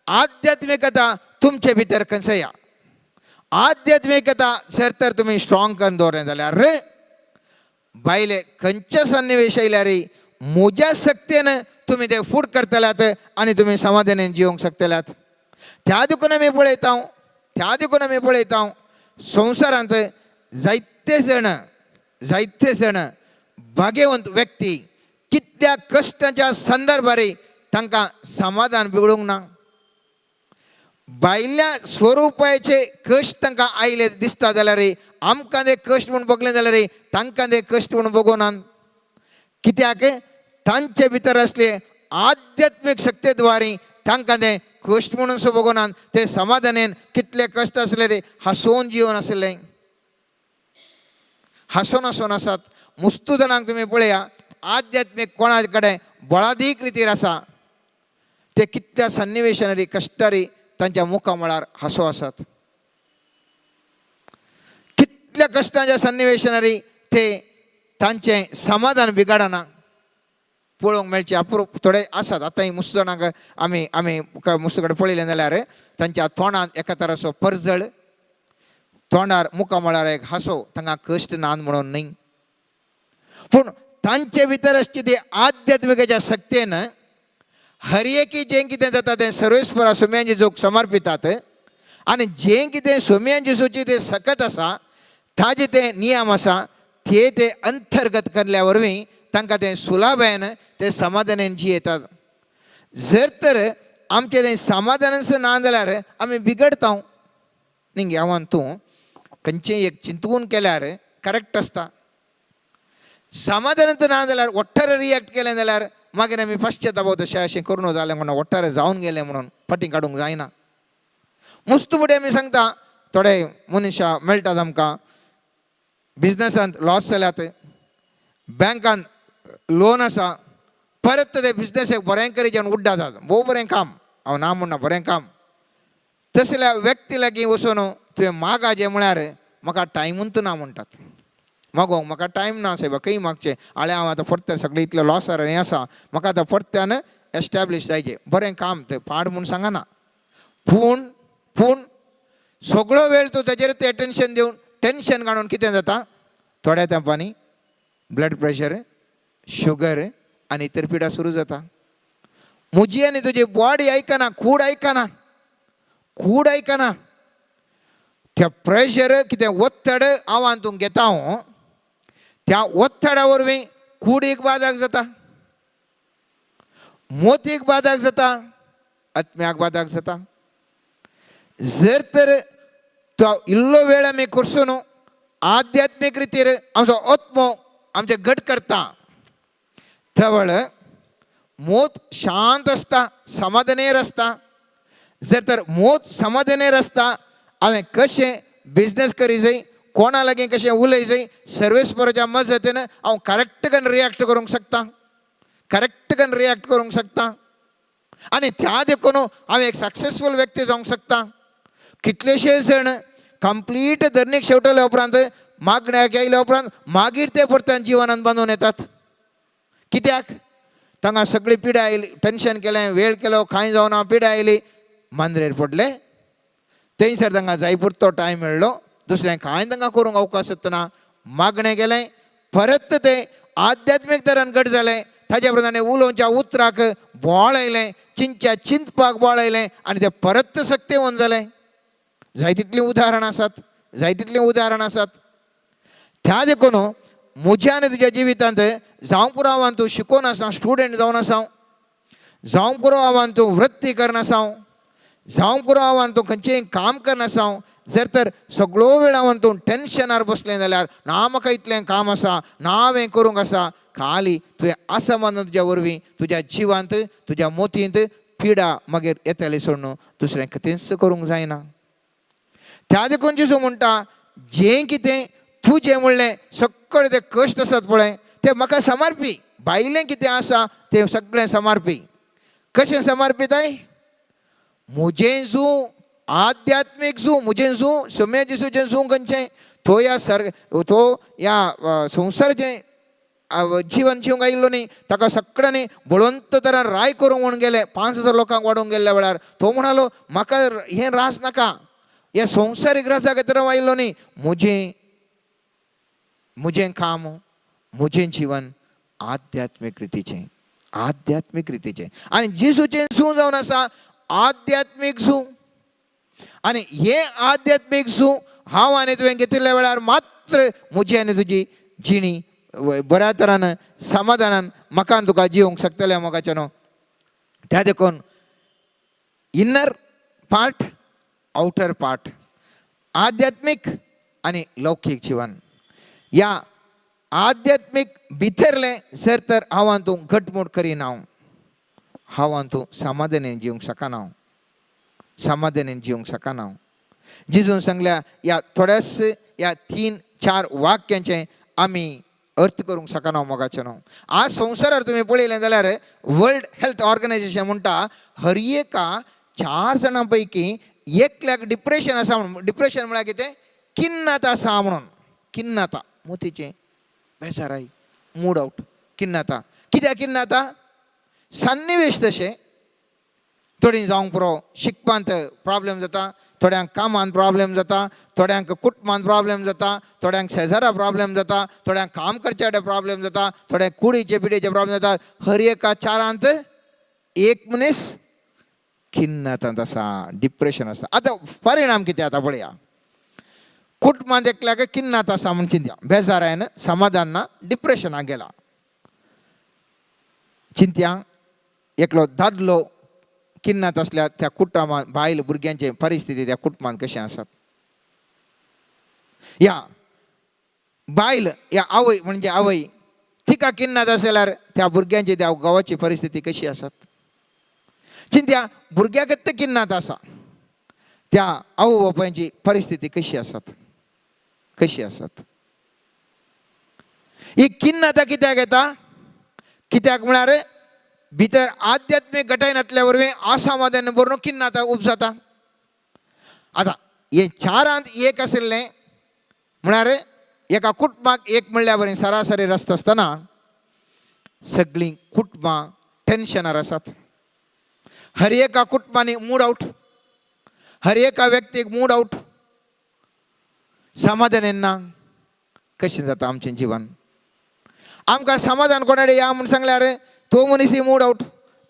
आध्यात्मिकता तुमचे भितर खंयसया. आध्यात्मिकता जर तर तुमी स्ट्रॉंग करून दवरलें जाल्यार भायले खंयच्या सन्निवेश आयल्यार म्हज्या शक्तीन तुमी ते फूड करतल्यात आनी तुमी समाधानान जिवंक शकतल्यात. त्या देखून आमी पळयता, त्या देखून आमी पळयता संवसारांत जायते जाण, जायते जाण भाग्यवंत व्यक्ती कितल्या कश्टाच्या संदर्भार तांकां समाधान बिगडूंक ना. भायल्या स्वरुपाचे कश्ट तांकां आयले दिसता जाल्यार आमकां ते कश्ट म्हूण भोगले जाल्यार तांकां ते कश्ट म्हूण भोगोनात. कित्याक तांचे भितर आसले आध्यात्मीक शक्ते द्वारे तांकां ते कश्ट म्हणून सो भोगोनात. ते समाधानेन कितले कश्ट आसले रे हांसोवन जिवन आसले, हांसोन हांसोन आसात. मुस्तू जाणांक तुमी पळया आध्यात्मीक कोणा कडेन बळादीक रितीर आसा ते कितल्या सन्निवेशांनी कश्टारी तांच्या मुखामळार हांसो आसात. कितल्या कश्टांच्या सन्निवेशांनी ते तांचें समाधान बिगाडना पळोवंक मेळचें अप्रूप थोडे आसात. आतां मुस्तू जाणांक आमी आमी मुस्तू कडेन पळयलें जाल्यार तांच्या तोंडांत एका तराचो परजळ, तोंडार मुखामळार एक हांसो, तांकां कश्ट ना म्हणून न्हय, पूण तांचे भितर आसची ती आध्यात्मिकाच्या शक्तेन हर एकी जें कितें जाता तें सर्वेस्परा सोम्यान जेजूक समर्पितात आनी जें कितें सोम्यान जेजूची तें सकत आसा ताजे ते नियम आसा ते ते अंतर्गत केल्ल्या वरवीं तांकां तें सुलाभायेन ते समाधानेन जियेतात. जर तर आमचें तें समाधानान ना जाल्यार आमी बिगडता. न्ही हांवान तूं खंयचें एक चिंतून केल्यार करेक्ट आसता. समाधानांत ना जाल्यार ओट्टारे रिएक्ट केलें जाल्यार मागीर आमी पश्चाताप तशें अशें करून जालें म्हणून ओट्टारे जावन गेलें म्हणून फाटीं काडूंक जायना. मुस्तू फुडें आमी सांगता थोडे मनशां मेळटात आमकां बिजनसांत लॉस जाल्यात, बँकान लोन आसा, परत ते बिजनसाक बरें करीत उड्डातात. भोव बरें काम, हांव ना म्हणना बरें काम. तसल्या व्यक्ती लागीं वचून तुवें मागाचें म्हळ्यार म्हाका टायमूच ना म्हणटात. मागोंक म्हाका टायम ना सायबा, खंय मागचें आळे हांव आतां परत्यान सगळें इतलें लॉसार हें आसा, म्हाका आतां परत्यान एस्टेब्लीश जायचें. बरें काम तें पाड म्हूण सांगना, पूण पूण सगळो वेळ तूं ताजेर तें टेंशन दिवन टेंशन काडून कितें जाता थोड्या तेंपांनी ब्लड प्रेशर, शुगर आनी इतर पिडा सुरू जाता. म्हजी आनी तुजी बॉडी आयकना, कूड आयकना, कूड आयकना. त्या प्रेशर कितें ओत्तड हांव हातूंत घेता हांव त्या ओत्तडा वरवीं कुडीक बादाक जाता, मोतीक बादाक जाता, आत्म्याक बादाक जाता. जर तर तो इल्लो वेळ आमी करचो न्हू आध्यात्मीक रितीर आमचो आत्मो आमचें घट करता, तवळ मोत शांत आसता, समाधानेर आसता. जर तर मोत समाधानेर आसता हांवें कशें बिजनस करी जाय, कोणा लागीं कशें उलय जाय, सर्वेस्पराच्या मजतीन हांव करेक्ट करून रिएक्ट करूंक शकता, करेक्ट करून रिएक्ट करूंक शकता आनी त्या देखून हांव एक सक्सेसफूल व्यक्ती जावंक शकता. कितलेशे जाण कंप्लीट धरणीक शेवटल्या उपरांत मागण्याक आयल्या उपरांत मागीर ते परत्यान जिवनान बांदून येतात. कित्याक तांकां सगळी पिडा आयली, टेंशन केलें, वेळ केलो, कांय जावना, पिडा आयली, मांद्रेर पडले. थंयसर तांकां जाय पुरतो टायम मेळ्ळो, दुसरें कांय तांकां करूंक अवकाश ना. मागणें केलें, परत ते आध्यात्मीक तरान घट जालें, ताज्या प्रमाणे उलोवच्या उतराक बोळ आयलें, चिंतच्या चिंतपाक बोळ आयलें आनी तें परत सक्तेवन जालें. जाय तितलीं उदाहरणां आसात, जाय तितलीं उदाहरणां आसात. त्या देखून म्हज्या आनी तुज्या जिवितांत जावं पुरो हांव तूं शिकोवन आसा, स्टुडंट जावन आसा, जावं पुरो हांव तूं वृत्ती करना आसा, जावं पुरो हांव तूं खंयचेंय काम करना आसा, जर तर सगळो वेळ हांव तूं टेंशनार बसलें जाल्यार ना म्हाका इतलें काम आसा, ना हांवें करूंक आसा, खाली तुवें आसा मानून तुज्या वरवीं तुज्या जिवांत तुज्या मोतींत पिडा मागीर येतली सोडून दुसरें कितेंच करूंक जायना. त्या देखून जेजू म्हणटा जें कितें तुजें म्हणलें सगळें ते कश्ट आसात पळय तें म्हाका समर्पी, भायलें कितें आसा तें सगळें समर्पी. कशें समर्पिताय? म्हजें जू आध्यात्मीक जू, म्हजें जू सम्या जेसूचें जू खंयचें, तो ह्या सर तो ह्या संवसाराचें जिवन जिवंक आयिल्लो न्ही. ताका सगळ्यांनी बळवंत तरान राय करूंक म्हूण गेले, 5000 लोकांक वाडोवंक गेल्ल्या वेळार तो म्हणालो म्हाका हें रास नाका, हे संवसारीक रासा खातीर हांव आयिल्लो न्ही, म्हजें म्हजें काम म्हजें जीवन आध्यात्मीक रितीचें, आध्यात्मीक रितीचें. आनी जेजूचें जू जावन आसा आध्यात्मीक जू. आनी हें आध्यात्मीक जू हांव आनी तुवें घेतिल्ल्या वेळार मात्र म्हजी आनी तुजी जिणी बऱ्या तरान समाधानान म्हाका आनी तुका जिवंक शकतलें मोगाचें न्हू. त्या देखून इनर पार्ट आवटर पार्ट, आध्यात्मीक आनी लौकीक जिवन, ह्या आध्यात्मीक भितरलें जर तर हांव आनी तूं घटमूट करिना, हांव आनी तूं समाधानेन जिवंक शकना, समाधानेन जिवंक शकना. जेजून सांगल्या ह्या थोड्याच ह्या 3-4 वाक्यांचें आमी अर्थ करूंक शकना मोगाचें न्हू. आज संवसारार तुमी पळयलें जाल्यार वर्ल्ड हेल्थ ऑर्गनायझेशन म्हणटा हर एका 4 जाणां पैकी एकल्याक डिप्रेशन आसा म्हणून. डिप्रेशन म्हळ्यार कितें? किन्नात आसा म्हणून. किन्नाता मोतीचें बेजाराय, मूड आवट, किन्नाता. कित्याक किन्नाता? सन्निवेश तशें थोडीं जावंक पुरो, शिकपांत प्रॉब्लेम जाता, थोड्यांक कामांत प्रॉब्लेम जाता, थोड्यांक कुटुंबांत प्रॉब्लेम जाता, थोड्यांक शेजारा प्रॉब्लेम जाता, थोड्यांक काम करच्या कडेन प्रॉब्लेम जाता, थोड्यांक कुडीचे पिडेचे प्रॉब्लेम जाता. हर एका 4 1 मनीस खिन्नतांत आसा, डिप्रेशन आसा. आतां परिणाम कितें आतां पळया. कुटुंबांत एकल्याक किन्नात आसा म्हूण चिंतया, बेजारायन समाधान ना, डिप्रेशनाक गेला. चिंतया एकलो दादलो किन्नात आसल्यार त्या कुटुंबांत बायल भुरग्यांचे परिस्थिती त्या कुटुंबांत कशें आसात. ह्या बायल ह्या आवय म्हणजे आवय तिका किन्नात आसल्यार त्या भुरग्यांची त्या गांवाची परिस्थिती कशी आसात. चिंत्या भुरग्याक किन्नात आसा, त्या आवय बापायची परिस्थिती कशी आसात, कशी आसात. ही किन्नाता कित्याक येता? कित्याक म्हळ्यार भितर आध्यात्मीक घटाय नासल्या वरवीं असमाधान भरून किन्नाता उब जाता. आतां हे 4 1 आशिल्लें म्हळ्यार एका कुटुंबाक 1 म्हणल्या बरी सरासरी रस्तो आसतना सगळीं कुटुंबां टेन्शनार आसात. हर एका कुटुंबांनी मूड आवट, हर एका व्यक्तीक मूड आवट, समाधान येना. कशें जाता आमचें जिवन? आमकां समाधान कोणाडे या म्हूण सांगल्यार तो मनीस मूड आवट,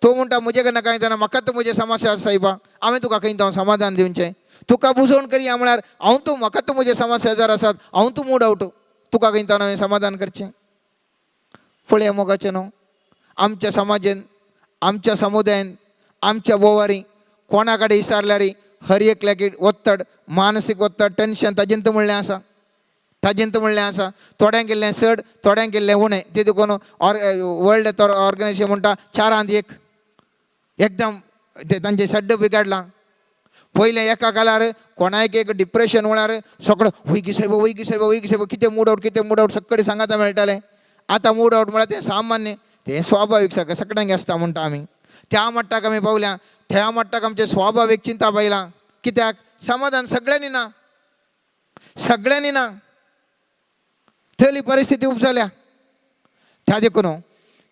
तो म्हणटा म्हजे कडन कांय जाणा, म्हाका तर म्हजें समस्या आसा सायबा, हांवें तुका खंय हांव समाधान दिवचें, तुका बुजोवन करया म्हळ्यार हांव तूं म्हाका तूं म्हजे समस्या जर आसात, हांव तूं मूड आवट, तुका खंय हांवें समाधान करचें. पळया मोगाचें न्हू, आमच्या समाजेन आमच्या समुदायान आमच्या बोवारी कोणा कडेन विचारल्यार हर एकल्याक ಒತ್ತಡ್, मानसीक ಒತ್ತಡ್, टेन्शन ताजेंत म्हणलें आसा, ताजेंत म्हणलें आसा. थोड्यांक गेल्लें चड, थोड्यांक गेल्लें उणें. ते देखून वर्ल्ड हेल्थ ऑर्गनायझेशन म्हणटा 4 1 एकदम ते तांचें सड्ड बिगाडलां. पयलें एका काळार कोणाक एक डिप्रेशन म्हळ्यार सगळो वयगी सायबा, वयगी सायबा, वयगी सायबा, कितें मूड आवट, कितें मूड आवट, सगळे सांगाता मेळटालें. आतां मूड आवट म्हळ्यार तें सामान्य, तें स्वाभावीक सगळें सगळ्यांक आसता म्हणटा आमी. त्या मट्टाक आमी पावल्या, त्या मट्टाक आमचें स्वाभावीक चिंता पायलां. कित्याक समाधान सगळ्यांनी ना, सगळ्यांनी ना, थंयली परिस्थिती उब जाल्या. त्या देखून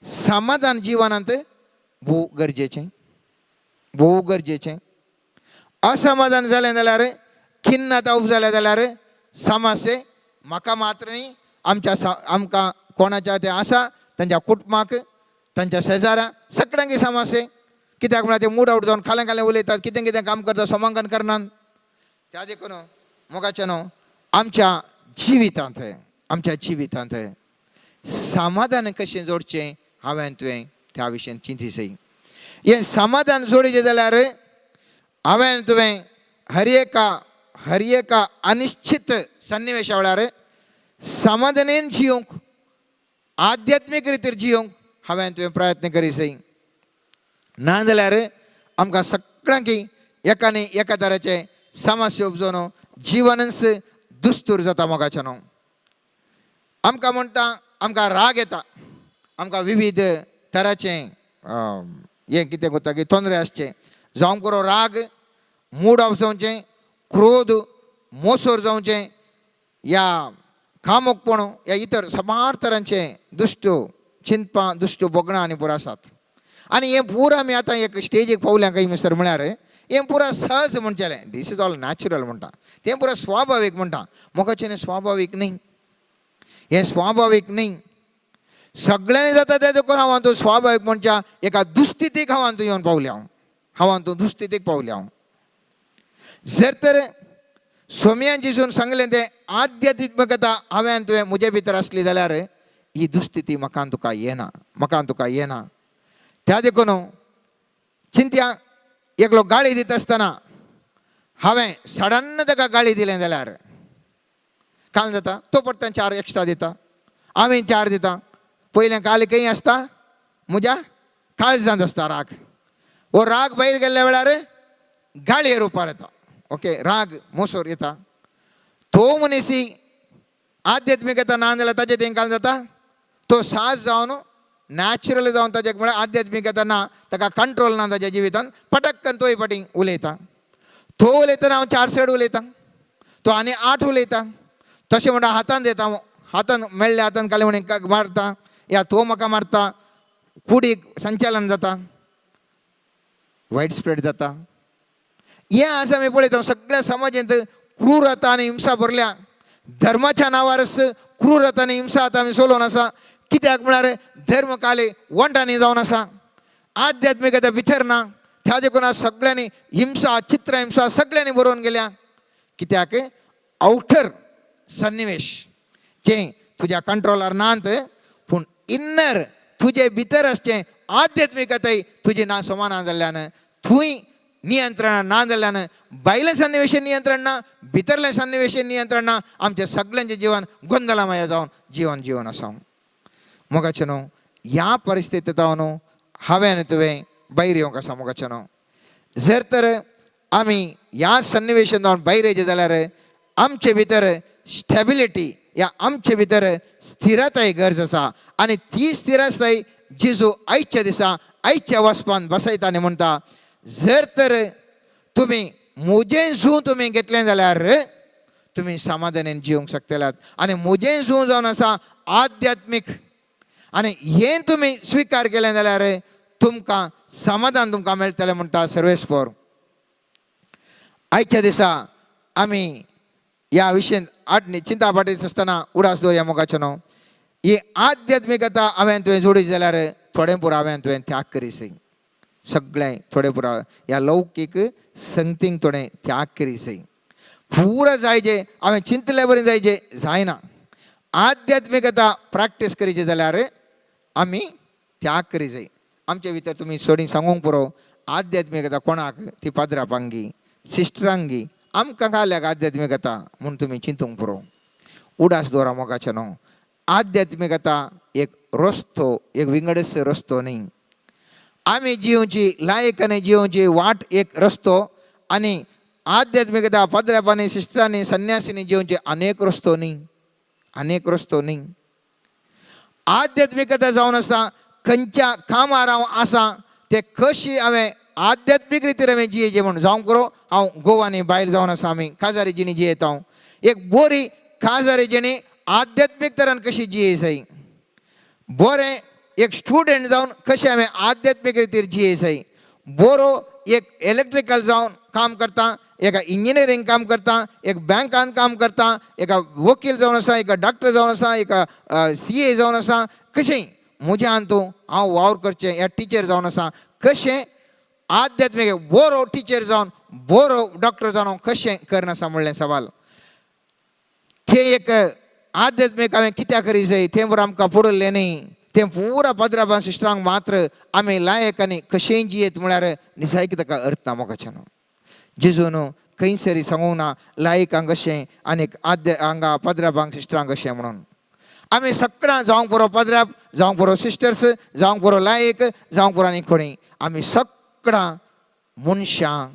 समाधान जिवनांत भोव गरजेचें, भोव गरजेचें. असमाधान जालें जाल्यार, खिन्नता उब जाल्या जाल्यार समस्ये म्हाका मात्र न्ही, आमच्या आमकां कोणाच्या तें आसा तांच्या कुटुंबाक, तांच्या शेजाऱ्या सगळ्यांक समस्ये. कित्याक म्हळ्यार ते मूड आवट जावन खालें खालें उलयतात, कितें कितें काम करतात, समांकन करनात. त्या देखून मोगाचें न्हू आमच्या जिवितांत, आमच्या जिवितांत समाधान कशें जोडचें हांवें तुवें त्या विशयान चिंती सई. हें समाधान जोडचें जाल्यार हांवें तुवें हर एका अनिश्चित सन्निवेशा वेळार समाधानेन जियोंक, आध्यात्मीक रितीर जियोंक हांवें तुवें प्रयत्न करी सई. ना जाल्यार आमकां सगळ्यांक एका न्ही एका तरेचे समस्या उपजोन जिवनच दुस्तूर जाता मोगाचें न्हू. आमकां म्हणटा आमकां राग येता, आमकां विविध तराचें हें कितें करता की तोंदरे आसचें, जावं करो राग, मूड ऑफ जावचें, क्रोध, मोसोर जावचें, या कामोकपण, या इतर साबार तरांचे दुश्ट चिंतपां, दुश्ट भोगणां आनी पुरो आसात. आनी हें पुरा आमी आतां एक स्टेजीक पावल्या काय मिस्टर म्हळ्यार हें पुरा सहज म्हणचेलें, this is all natural म्हणटा, तें पुरा स्वाभावीक म्हणटा. मोगाचें स्वाभावीक न्ही, हें स्वाभावीक न्ही. सगळ्यांनी जाता तें देखून हांव हातूंत स्वाभावीक म्हणच्या एका दुस्थितीक हांव हातूंत येवन पावल्या, हांव हांव हातूंत दुस्थितीक पावल्या. हांव जर तर सोमयान जिसून सांगलें तें आध्यात्मिकता हांवें तुवें म्हजे भितर आसली जाल्यार ही दुस्थिती म्हाका तुका येना, म्हाका तुका येना. त्या देखून चिंत्या एकलो गाळी दिता आसतना हांवें सडन्न ताका गाळी दिलें जाल्यार काल जाता, तो परत 4 एक्स्ट्रा दिता, हांवें 4 दिता. पयलें काल खंय आसता म्हज्या काळजांत आसता राग. हो राग भायर गेल्ल्या वेळार गाळये रुपार येता, ओके, राग मोसोर येता. तो मनीसी आध्यात्मिकता ना जाल्यार ताजें तें काल जाता, तो साज जावन नॅचरल जावन ताजे म्हळ्यार आध्यात्मिकता ना, ताका कंट्रोल ना ताज्या जिवितान, पटक्कन तोय फाटीं उलयता. तो उलयतना हांव 4 चड उलयता, तो आनी 8 उलयता. तशें म्हणटा हातान दिता, हातान मेळ्ळ्या हातान काले म्हण मारता, या तो म्हाका मारता, कुडीक संचालन जाता, वायड स्प्रेड जाता. हें आसा आमी पळयता सगळ्या समाजांत क्रूरता आनी हिंसा भरल्या. धर्माच्या नांवारच क्रूरता आनी हिंसा आतां आमी चलोवन आसा. कित्याक म्हळ्यार धर्म काले वंटांनी जावन आसा, आध्यात्मिकता भितर ना. त्या देखून आज सगळ्यांनी हिंसा, चित्रहिंसा सगळ्यांनी बरोवन गेल्या. कित्याक आवटर सन्निवेश जें तुज्या कंट्रोलार नात, पूण इन्नर तुजे भितर आसचें आध्यात्मिकताय तुजी ना समान जाल्ल्यान, थंय नियंत्रण ना जाल्ल्यान, भायलें सन्निवेश नियंत्रण ना, भितरलें सन्निवेश नियंत्रण ना, आमचें सगळ्यांचें जिवन गोंदळामय जावन जिवन जिवन आसा. मोगाचें न्हू ह्या परिस्थितींत न्हू हांवें आनी तुवें भायर येवंक आसा. मोगाचें न्हू जर तर आमी ह्या सन्निवेशांत जावन भायर येयचे जाल्यार आमचे भितर स्टेबिलिटी या आमचे भितर स्थिरताय गरज आसा. आनी ती स्थिरताय जेजू आयच्या दिसा आयच्या वचपान बसयता आनी म्हणटा, जर तर तुमी म्हजें जूं तुमी घेतलें जाल्यार तुमी समाधानान जिवंक शकतल्यात. आनी म्हजें जूं जावन आसा आध्यात्मीक, आनी हें तुमी स्विकार केलें जाल्यार तुमकां समाधान तुमकां मेळटलें म्हणटा सर्वेस्पोर. आयच्या दिसा आमी ह्या विशयन आटणी चिंता पाटयत आसतना उडास दवरया मोगाचें न्हू ही आध्यात्मिकता हांवें तुवें जोडी जाल्यार थोडें पुरो हांवें तुवें त्याग करीसय, सगळें थोडें पुरो ह्या लौकीक संगतींक थोडें त्याग करीसय. पुरो जायचे हांवें चिंतले बरें जायचे जायना. आध्यात्मिकता प्रॅक्टीस करीचे जाल्यार आमी त्याग करी जाय. आमचे भितर तुमी सोडी सांगूंक पुरो आध्यात्मिकता कोणाक ती पाद्रापांगी सिस्टरांगी आमकां घाल्याक आध्यात्मिकता म्हूण तुमी चिंतूंक पुरो. उडास दवरा मोगाचें न्हू आध्यात्मिकता एक रस्तो, एक विंगडस रस्तो न्ही. आमी जिवची लायक आनी जिवची वाट एक रस्तो, आनी आध्यात्मिकता पाद्रापांनी सिस्टरांनी संन्यासींनी जिवचे अनेक रस्तो न्ही, अनेक रस्तो न्ही. आध्यात्मिकता जावन आसा खंयच्या कामार हांव आसा ते कशी हांवें आध्यात्मीक रितीर हांवें जियेचें म्हूण जावंक पुरो. हांव गोवानी बायल जावन आसा, आमी काजारी जिणी जियेता. हांव एक बरी काजारी जिणी आध्यात्मीक तरान कशी जिये जाय, बरें एक स्टुडंट जावन कशें हांवें आध्यात्मीक रितीर जिये जाय, बरो एक इलेक्ट्रिकल जावन काम करता, एका इंजिनियरींग काम करता, एक बँकान काम करता, एका वकील जावन आसा, एका डॉक्टर जावन आसा, एका CA जावन आसा, कशें म्हज्या हातूंत हांव वावर करचें, या टिचर जावन आसा, कशें आध्यात्मीक बरो टिचर जावन बरो डॉक्टर जावन हांव कशें करनासा म्हणलें सवाल. तें एक आध्यात्मीक हांवें कित्याक करी जाय तें बरें आमकां पडलें न्ही. तें पुरा पाद्राबान सिस्टरांक मात्र आमी लायक आनी कशेंय जियेत म्हळ्यार निजायक ताका अर्थ ना मोगाचें न्हू. जेजून खंयसरी सांगूंक ना लायकांक कशें आनी आद्य हांगा पाद्राबांक सिस्टरांक कशें म्हणून. आमी सगळ्यां जावंक पुरो पाद्राब, जावंक पुरो सिस्टर्स, जावंक पुरो लायक, जावंक पुरो आनी कोणी, आमी सगळां मनशां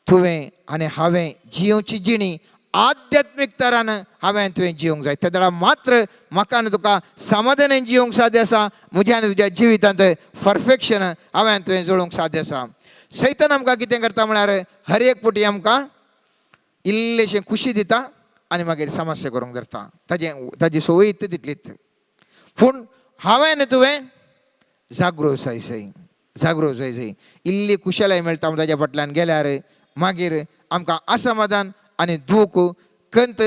तुवें आनी हांवें जियोवची जिणी आध्यात्मीक तरान हांवें तुवें जिवंक जाय. तेदळा मात्र म्हाका आनी तुका समाधानान जिवंक साध्य आसा. म्हज्या आनी तुज्या जिवितांत परफेक्शन हांवें तुवें जोडूंक साध्य आसा. सैतान आमकां कितें करता म्हळ्यार हर एक पुटी आमकां इल्लेशें खुशी दिता आनी मागीर समस्या करूंक धरता. ताजें ताजी संवय तितलीच. पूण हांवें आनी तुवें जागृत जाय सय, जागृत जाय सय. इल्ली कुशलाय मेळटा म्हूण ताज्या फाटल्यान गेल्यार मागीर आमकां असमाधान आनी दूख, कंत,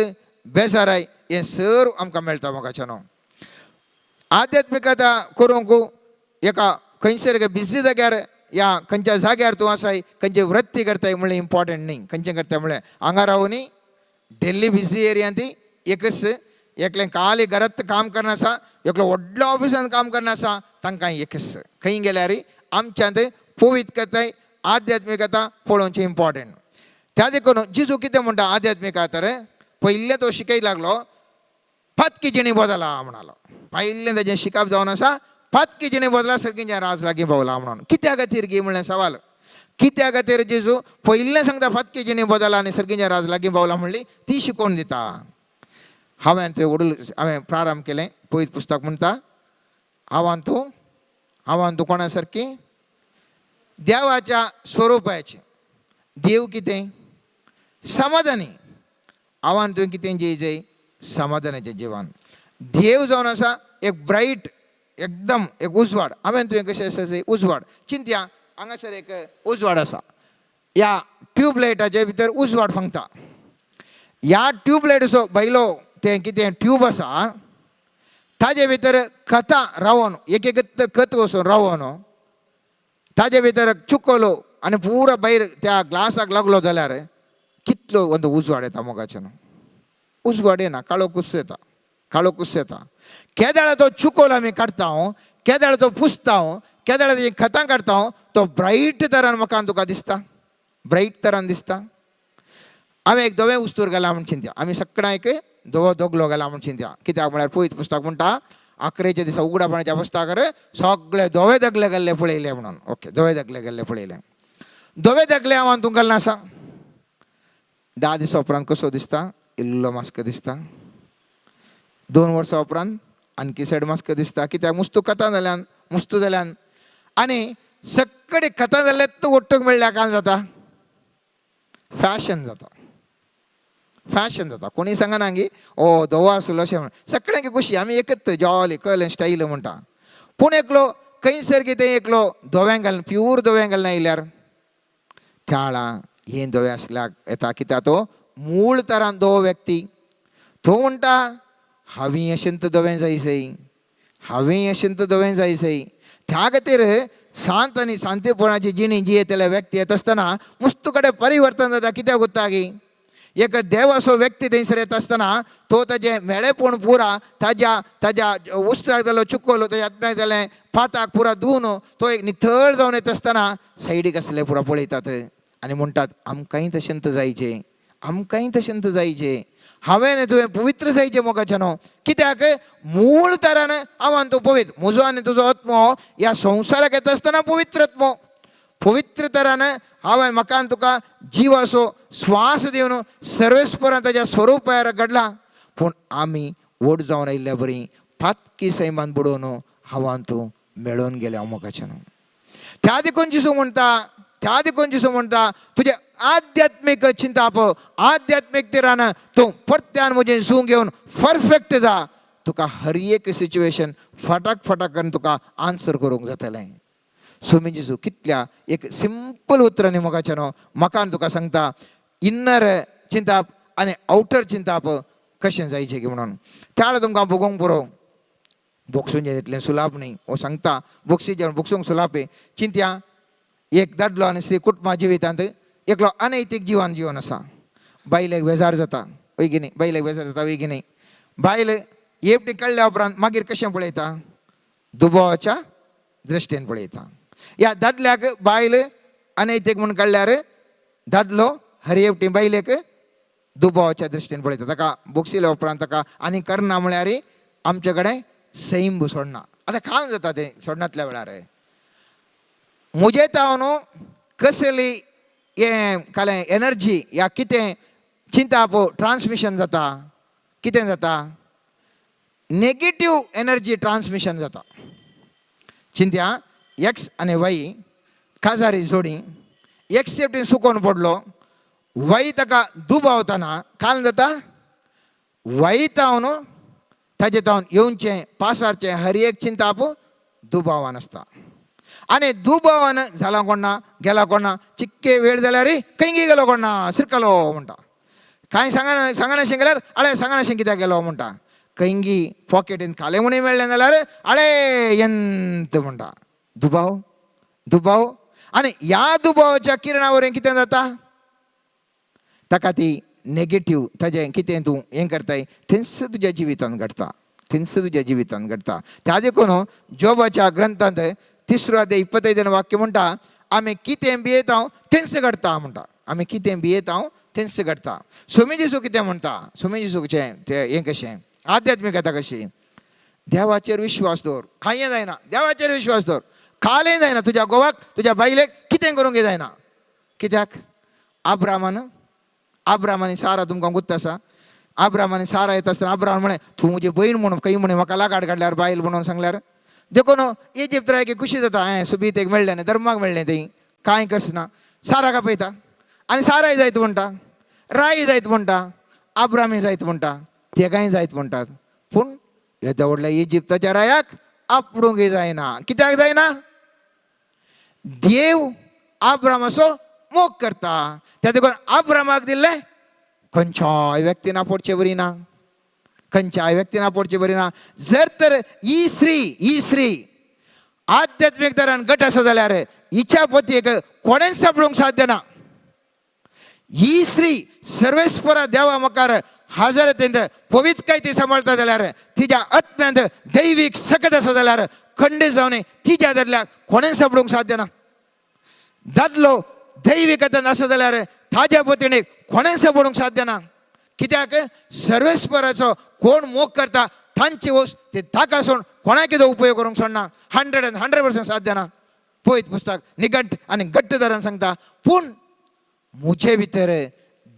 बेजाराय हें सर्व आमकां मेळटा मोगाच्यानो. आध्यात्मिकता करूंक एका खंयसर बिजी जाग्यार या खंयच्या जाग्यार तूं आसाय, खंयचे वृत्ती करताय म्हणलें इम्पॉर्टंट न्ही. खंयचें करताय म्हणलें हांगा रावूनी दिल्ली बिजी एरियांत ती एकच एकलें काली घरांत काम करना आसा, एकलो व्हडलो ऑफिसान काम करना आसा, तांकां एकच खंय गेल्यार आमच्यांत पवित्रताय आध्यात्मिकता पळोवचें इम्पॉर्टंट. त्या देखून जिजू कितें म्हणटा आध्यात्मिकता तर पयलें तो शिकय लागलो पातकी जिणी बदला म्हणालो. पयलें ताजें शिकप जावन आसा पातकी जिणी बदला सर्गींच्या राज लागीं पावला म्हणून. कित्या खातीर गी म्हणलें सवाल. कित्या खातीर जेजू पयलें सांगता पातकी जिणी बदला आनी सर्गींच्या राज लागीं पावला म्हणली ती शिकोवन दिता. हांवें तें वडूल हांवें प्रारंभ केलें पयत पुस्तक म्हणटा हांवान तूं, हांवान तूं कोणा सारकी देवाच्या स्वरुपाचें. देव कितें समाधानी. हांवान तुवें कितें जेय समाधानाचें जिवन. देव जावन आसा एक ब्रायट एकदम एक उजवाड. हांवें तुवें कशें आसा उजवाड चिंतया. हांगासर एक उजवाड आसा, ह्या ट्यूबलायटाचे भितर उजवाड फांकता. ह्या ट्यूबलायटीचो भायलो तें कितें ट्यूब आसा ताजे भितर खतां रावोन एक एक खत वचून रावोन ताजे भितर चुकलो आनी पुरो भायर त्या ग्लासाक लागलो जाल्यार कितलो अंदू उजवाड येता मोगाच्यान. उजवाड येना, काळो कुसो येता, काळो कुसो येता. केदाळ तो चुकोल आमी काडटा, केदाळ तो पुसता, केदाळ तेजी खतां काडटा, तो ब्रायट तरान म्हाका तुका दिसता, ब्रायट तरान दिसता. हांवें एक धवें उस्तूर घालां म्हूण चिंत्या. आमी सगळ्यां एक धवो दोगलो घाला म्हूण चिंत्या. कित्याक म्हळ्यार पयत पुस्तक म्हणटा आकरेच्या दिसा उगडापणाच्या पुस्तकार सगळे धवे दगले गेल्ले पळयले म्हणून. ओके, धवे दगले गेल्ले पळयले. धवे दगले हांव तूं घालना आसा. 10 दिसां उपरांत कसो दिसता? इल्लो मास्क दिसता. 2 वर्सां उपरांत आणखी सायड मास्क दिसता. कित्याक मुस्तू कथां जाल्यान, मुस्तू जाल्यान आनी सगळे कथां जाल्यार तूं ओट्टूक मेळ्ळ्या काल जाता फॅशन जाता, फॅशन जाता. कोणी सांगना गी ओ धवो आसलो अशें म्हण. सगळ्यांक खुशी आमी एकच जॉली कळ्ळें स्टायल म्हणटा. पूण एकलो खंयसर कितें एकलो धवें घालून प्यूर धवें घालून आयल्यार त्याळां हें धवें आसल्यार येता. कित्याक तो मूळ तरान धवो व्यक्ती. तो म्हणटा हांवें अशेंत धवें जायसय, हांवें अशेंत धवें जायसय. त्या खातीर शांत आनी शांतीपणाची जिणी जियेतले व्यक्ती येता आसतना मुस्तू कडेन परिवर्तन जाता. कित्याक उरता गी एक देवाचो व्यक्ती थंयसर येता आसतना तो ताजें मेळेपण पुरा ताज्या ताज्या उस्त्राक जालो चुकलो ताज्या आत्म्याक जालें पाताक पुरा धुवन तो एक नितळ जावन येता आसतना सायडीक आसले पुरा पळयतात आनी म्हणटात आमकांय तशेंत जायचें, आमकांय तशेंत जायचें. हांवें तुवें पवित्र जायचें मोगाच्यान. कित्याक मूळ तरान हांव तूं पवित्र. म्हजो आनी तुजो आत्मो ह्या संवसाराक येता आसतना पवित्र आत्मो. पवित्र तरान हांवें म्हाका आनी तुका जिवाचो श्वास दिवन सर्वेस्परान ताज्या स्वरुपार घडला. पूण आमी व्हड जावन आयिल्ल्या बरी पातकी सैमान बुडोवन हांव तूं मेळोवन गेले हांव मोगाच्यान. त्या देखून जिसू म्हणटा, त्या देखून जिसू म्हणटा तुजें आध्यात्मीक चिंताप आध्यात्मीक तिरान तूं परत्यान म्हजें सूं घेवन परफेक्ट जा. तुका हर एक सिच्युएशन फटाक फटाक करून तुका आन्सर करूंक जातलें. स्वामी जेजू कितल्या एक सिंपल उतरांनी मोगाच्यान म्हाका आनी तुका सांगता इन्नर चिंताप आनी आवटर चिंताप कशें जायचें की म्हणून. त्या तुमकां भोगोवंक पुरो. बोक्सून तितलें सुलाप न्ही. हो सांगता बोक्सी जेवण बोक्सूंक सुलाप. चिंत्या एक दादलो आनी स्त्री कुटुंबा जिवितांत एकलो अनैतीक जिवन जिवन आसा. बायलेक बेजार जाता वय की न्ही? बायलेक बेजार जाता वय की न्ही? बायल एकटी कळ्ळ्या उपरांत मागीर कशें पळयता? दुबावाच्या दृश्टीन पळयता. ह्या दादल्याक बायल अनैतीक म्हूण कळ्ळ्यार दादलो हर एकटी बायलेक दुबावाच्या दृश्टीन पळयता. ताका बोक्सिल्या उपरांत ताका आनी करना म्हळ्यार आमचे कडेन सैम सोडना. आतां काल जाता तें सोडनातल्या वेळार म्हजे तावन कसली हें कालें एनर्जी या कितें चिंताप ट्रान्समिशन जाता. कितें जाता? नेगेटीव एनर्जी ट्रान्समिशन जाता. चिंत्या, एक्स आनी वाय काजारी जोडी. एक्स एकटी सुकोवन पडलो, वाय ताका दुबावतना काल जाता. वायतावन ताजे तावन येवचें पासारचें हर एक चिंताप दुबावान आसता आनी दुबावान जाला कोणा गेला कोणा चिक्के वेळ जाल्यार खंय गेलो कोणा सिरकलो म्हणटा. कांय सांगना सांगनाशें गेल्यार आळे सांगनाशें कित्याक गेलो म्हणटा. खंयगी पॉकेटीन खालें म्हणून मेळ्ळें जाल्यार आळे यंत म्हणटा. दुबाव, दुबाव. आनी ह्या दुबावाच्या किरणा वरवीं कितें जाता? ताका ती नेगेटीव ताजें कितें तूं हें करताय थंयच तुज्या जिवितांत घडटा, थंयच तुज्या जिवितांत घडटा. त्या देखून जोबाच्या ग्रंथांत तिसरो अध्याय 25 वाक्य म्हणटा, आमी कितें भियेता थंयच घडटा म्हणटा. आमी कितें भियेता थंयच घडटा. सोमी जेजू कितें म्हणटा? सोमी जेजूचें तें हें कशें आध्यात्मिकता कशी? देवाचेर विश्वास दवर, कांय जायना. देवाचेर विश्वास दवर, कालें जायना. तुज्या घोवाक तुज्या बायलेक कितें करूंक जायना. कित्याक? आब्रामान आब्राम आनी सारा तुमकां गुत्त आसा. आब्राम आनी सारा येता आसतना आब्राम म्हळें, तूं म्हजी भयण म्हणून खंय म्हणे म्हाका लागाड काडल्यार बायल म्हणून सांगल्यार. देखून इजिप्त राय खुशी जाता, हांवें सुबीतेक मेळ्ळें न्ही, धर्माक मेळ्ळें थंय कांय कसना. सारा कापयता आनी साराय जायत म्हणटा, राय जायत म्हणटा, आब्रामी जायत म्हणटा, तेगांय जायत म्हणटात. पूण येद्या व्हडल्या इजिप्ताच्या रायाक आपडूंक जायना. कित्याक जायना? देव आब्रामाचो मोग करता. त्या देखून आब्रामाक दिल्लें खंयच्याय व्यक्तीन आपोवचे बरी ना, खंयच्याय व्यक्तीन आपोवचे बरी ना. जर तर ही स्त्री, ही स्त्री आध्यात्मीक तरान घट आसा जाल्यार हिच्या पतीक कोणेंच सापडूंक साध्य ना. ही स्त्री सर्वेस्परा देवा मुखार हजरतेंत पवित्रकाय ती सांबाळता जाल्यार, तिच्या आत्म्यांत दैवीक सकत आसा जाल्यार खंडीत जावन तिच्या दादल्याक कोणेंच सापडूंक साध्य ना. दादलो दैविकतान आसा जाल्यार ताज्या पतीणेक कोणेंच सापडूंक साध्य ना. कित्याक? सर्वेस्पराचो कोण मोग करता तांची वस्त ती ताका सोड कोणाक कितें उपयोग करूंक सोडना. 100 and 100% साध्य ना. पळयत पुस्तक निघंट आनी घट्ट दरान सांगता. पूण म्हजे भितर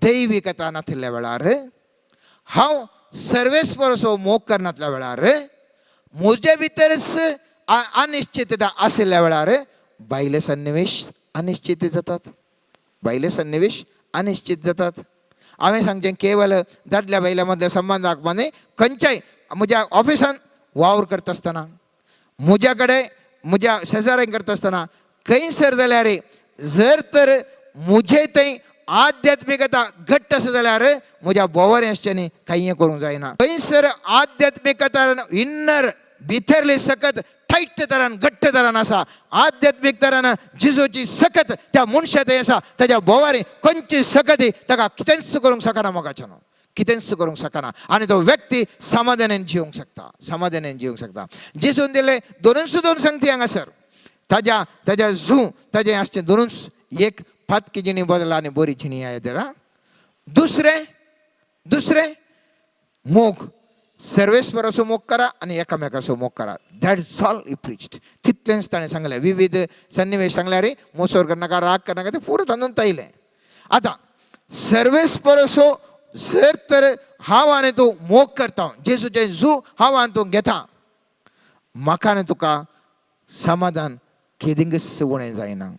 दैविकता नाशिल्ल्या वेळार, हांव सर्वेस्पराचो मोग करनातल्या वेळार, म्हजे भितरच अनिश्चितता आशिल्ल्या वेळार भायले सन्निवेश अनिश्चित जातात, भायले सन्निवेश अनिश्चित जातात. हांवें सांगचें केवल दादल्या बायल्या मदल्या संबंदाक न्हय, खंयच्याय म्हज्या ऑफिसान वावर करता आसतना, म्हज्या कडेन म्हज्या शेजाऱ्यांक करता आसतना, खंयसर जाल्यार जर तर म्हजे थंय आध्यात्मिकता घट्ट आसा जाल्यार म्हज्या भोंवर आसच्यांनी कांय करूंक जायना. खंयसर आध्यात्मिकता इन्नर भितरली सकत टायट तरान घट्ट तरान आसा, आध्यात्मीक तरान जिजूची सकत त्या मनशा थंय आसा, ताच्या भोंवारी खंयची सकत ताका कितेंच करूंक शकना. मोगाच्यानो, कितेंच करूंक शकना आनी तो व्यक्ती समाधानान जिवंक शकता, समाधानान जिवंक शकता. जेजून दिले दोनूच दोन संगती हांगासर ताज्या ताज्या जू ताजें आसचें दोनूच. एक पातकी जिणी बदला आनी बरी जिणी येता. दुसरें, दुसरें मोग, सर्वेस्वराचो मोग करा आनी एकामेकाचो मोग करा. That's all he preached. तितलेंच ताणें सांगलें. विविध सन्निवेश सांगल्यार मोसोर करनाका, राग करनाका, तें पुरो तातूंत तायलें. आतां सर्वेस्पराचो जर तर हांव आनी तूं मोग करता, जेजूचें जू हांव आनी तूं घेता, म्हाका आनी तुका समाधान केदिंगच उणें जायना.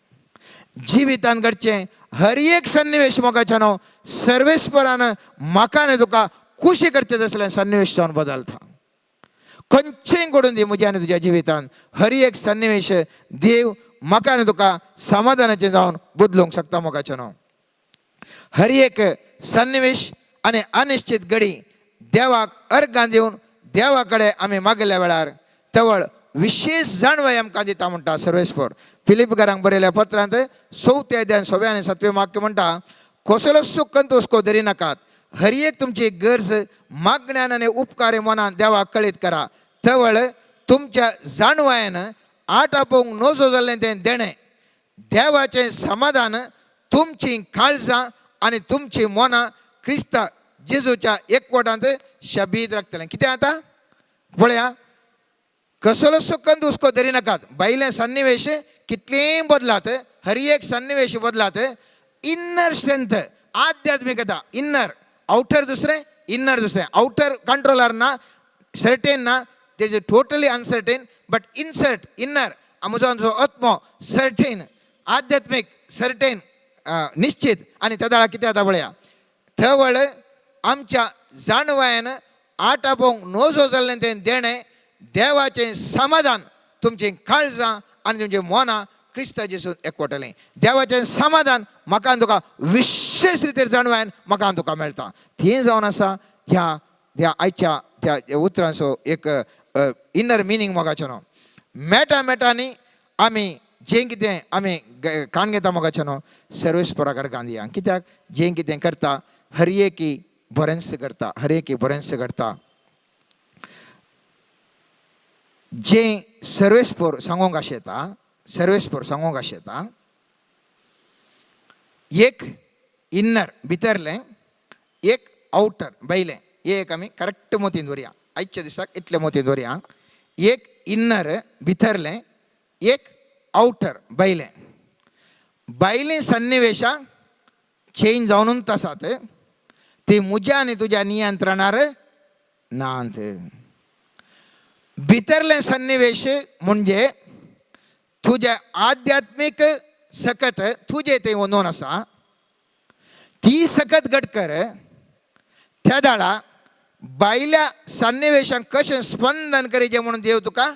जिवितान घडचें हर एक सन्निवेश मोगाच्यानो सर्वेस्परान म्हाका आनी तुका खुशी करचें तसलें सन्निवेश जावन बदलता. खंयचेंय घडून दी म्हज्या आनी तुज्या जिवितान, हर एक सन्निवेश देव म्हाका आनी तुका समाधानाचें जावन बदलूंक शकता. मोगाच्यानो, हर एक सन्निवेश आनी अनिश्चित घडी देवाक अर्गां दिवन देवा कडेन आमी मागल्या वेळार तवळ विशेष जाणवाय आमकां दिता म्हणटा सर्वेस्पर. फिलिपकारांक बरयल्या पत्रांत चवथ्या अध्याय सव्या आनी सातवें वाक्य म्हणटा, कसलोच कंत हुस्को धरी नाकात, हर एक तुमची गरज मागण्यान आनी उपकारे मनान देवाक कळीत करा. तवळ तुमच्या जाणवायेन आट आपोवंक नजो जाल्लें तें देणें देवाचें समाधान तुमची काळजां आनी तुमची मनां क्रिस्ता जेजूच्या एकवटांत शबीद राखतलें. कितें आतां पळया, कसलोसो कंद हुस्को धरी नाकात. भायलें सन्निवेश कितलेंय बदलात, हर एक सन्निवेश बदलात, इन्नर स्ट्रेंथ आध्यात्मिकता इन्नर आवटर दुसरें, इनर दुसरें. आवटर कंट्रोलर ना, सर्टेन ना, तेजे totally uncertain. But insert inner म्हजो जो आत्मो सर्टेन, आध्यात्मीक सर्टेन, निश्चित. आनी त्या दाळा कितें जाता पळया, थवळ आमच्या जाणवायन आटापोवंक नजो जाल्लें तें देणें देवाचें समाधान तुमचीं काळजां आनी तुमचीं मनां क्रिस्ता जेसून एकवटलें. देवाचें समाधान म्हाका आनी तुका विशेश रितीर जाणवायन म्हाका आनी तुका मेळटा. ती जावन आसा ह्या ह्या आयच्या त्या उतरांचो एक इनर मिनींग मोगाचें न्हू. मेटा मेटांनी आमी जें कितें आमी काण घेता मोगाचें न्हू, सर्वेस्पराकार गांधीया. कित्याक जें कितें करता हर एकी बरेंच करता, हर एकी बरेंच करता. जें सर्वेस्पोर सांगूंक आशेता, सर्वेस्पोर सांगूंक आशेता, एक इन्नर भितरलें, एक आवटर भायलें. एक आमी करेक्ट मोतीन दवरया आयच्या दिसाक, इतलें मोतीन दवरया. एक इन्नर भितरलें, एक आवटर भायलें. भायलीं सन्निवेशां चेंज जावनूच आसात, ती म्हज्या आनी तुज्या नियंत्रणार नात. भितरलें सन्निवेश म्हणजे तुजें आध्यात्मीक सकत तुजें तें वंदोवन आसा, ती सकत घट कर. त्या दाळा भायल्या सन्निवेशांक कशें स्पंदन करीचें म्हणून देव तुका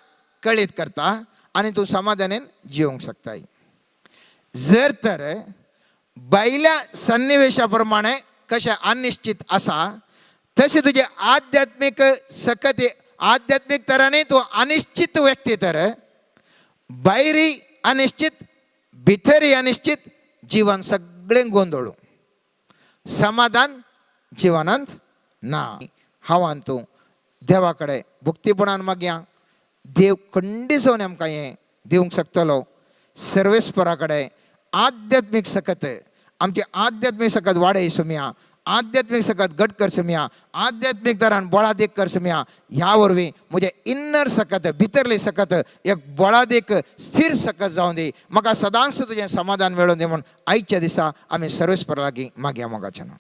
कळीत करता आनी तूं समाधानेन जिवंक शकताय. जर तर भायल्या सन्निवेशा प्रमाणे कशें अनिश्चित आसा, तशें तुजें आध्यात्मीक सकत आध्यात्मीक तरांनी तूं अनिश्चित व्यक्ती, तर भायरी अनिश्चित, भितरी अनिश्चित, जिवन सगळें गोंदळू, समाधान जिवनांत ना. हांव आनी तूं देवा कडेन भक्तीपणान मागया, देव खंडीत जावन आमकां हें दिवंक शकतलो. सर्वेस्परा कडेन आध्यात्मीक सकत, आमची आध्यात्मीक सकत वाडय सुमया, आध्यात्मीक सकत घट कर सुमया, आध्यात्मीक तरान बळादीक कर सुमया. ह्या वरवीं म्हजें इन्नर सकत, भितरली सकत एक बळादीक स्थीर सकत जावन दी, म्हाका सदांच तुजें समाधान मेळोवन दी म्हूण आयच्या दिसा आमी सर्वेस्परा लागीं मागया मोगाच्यान.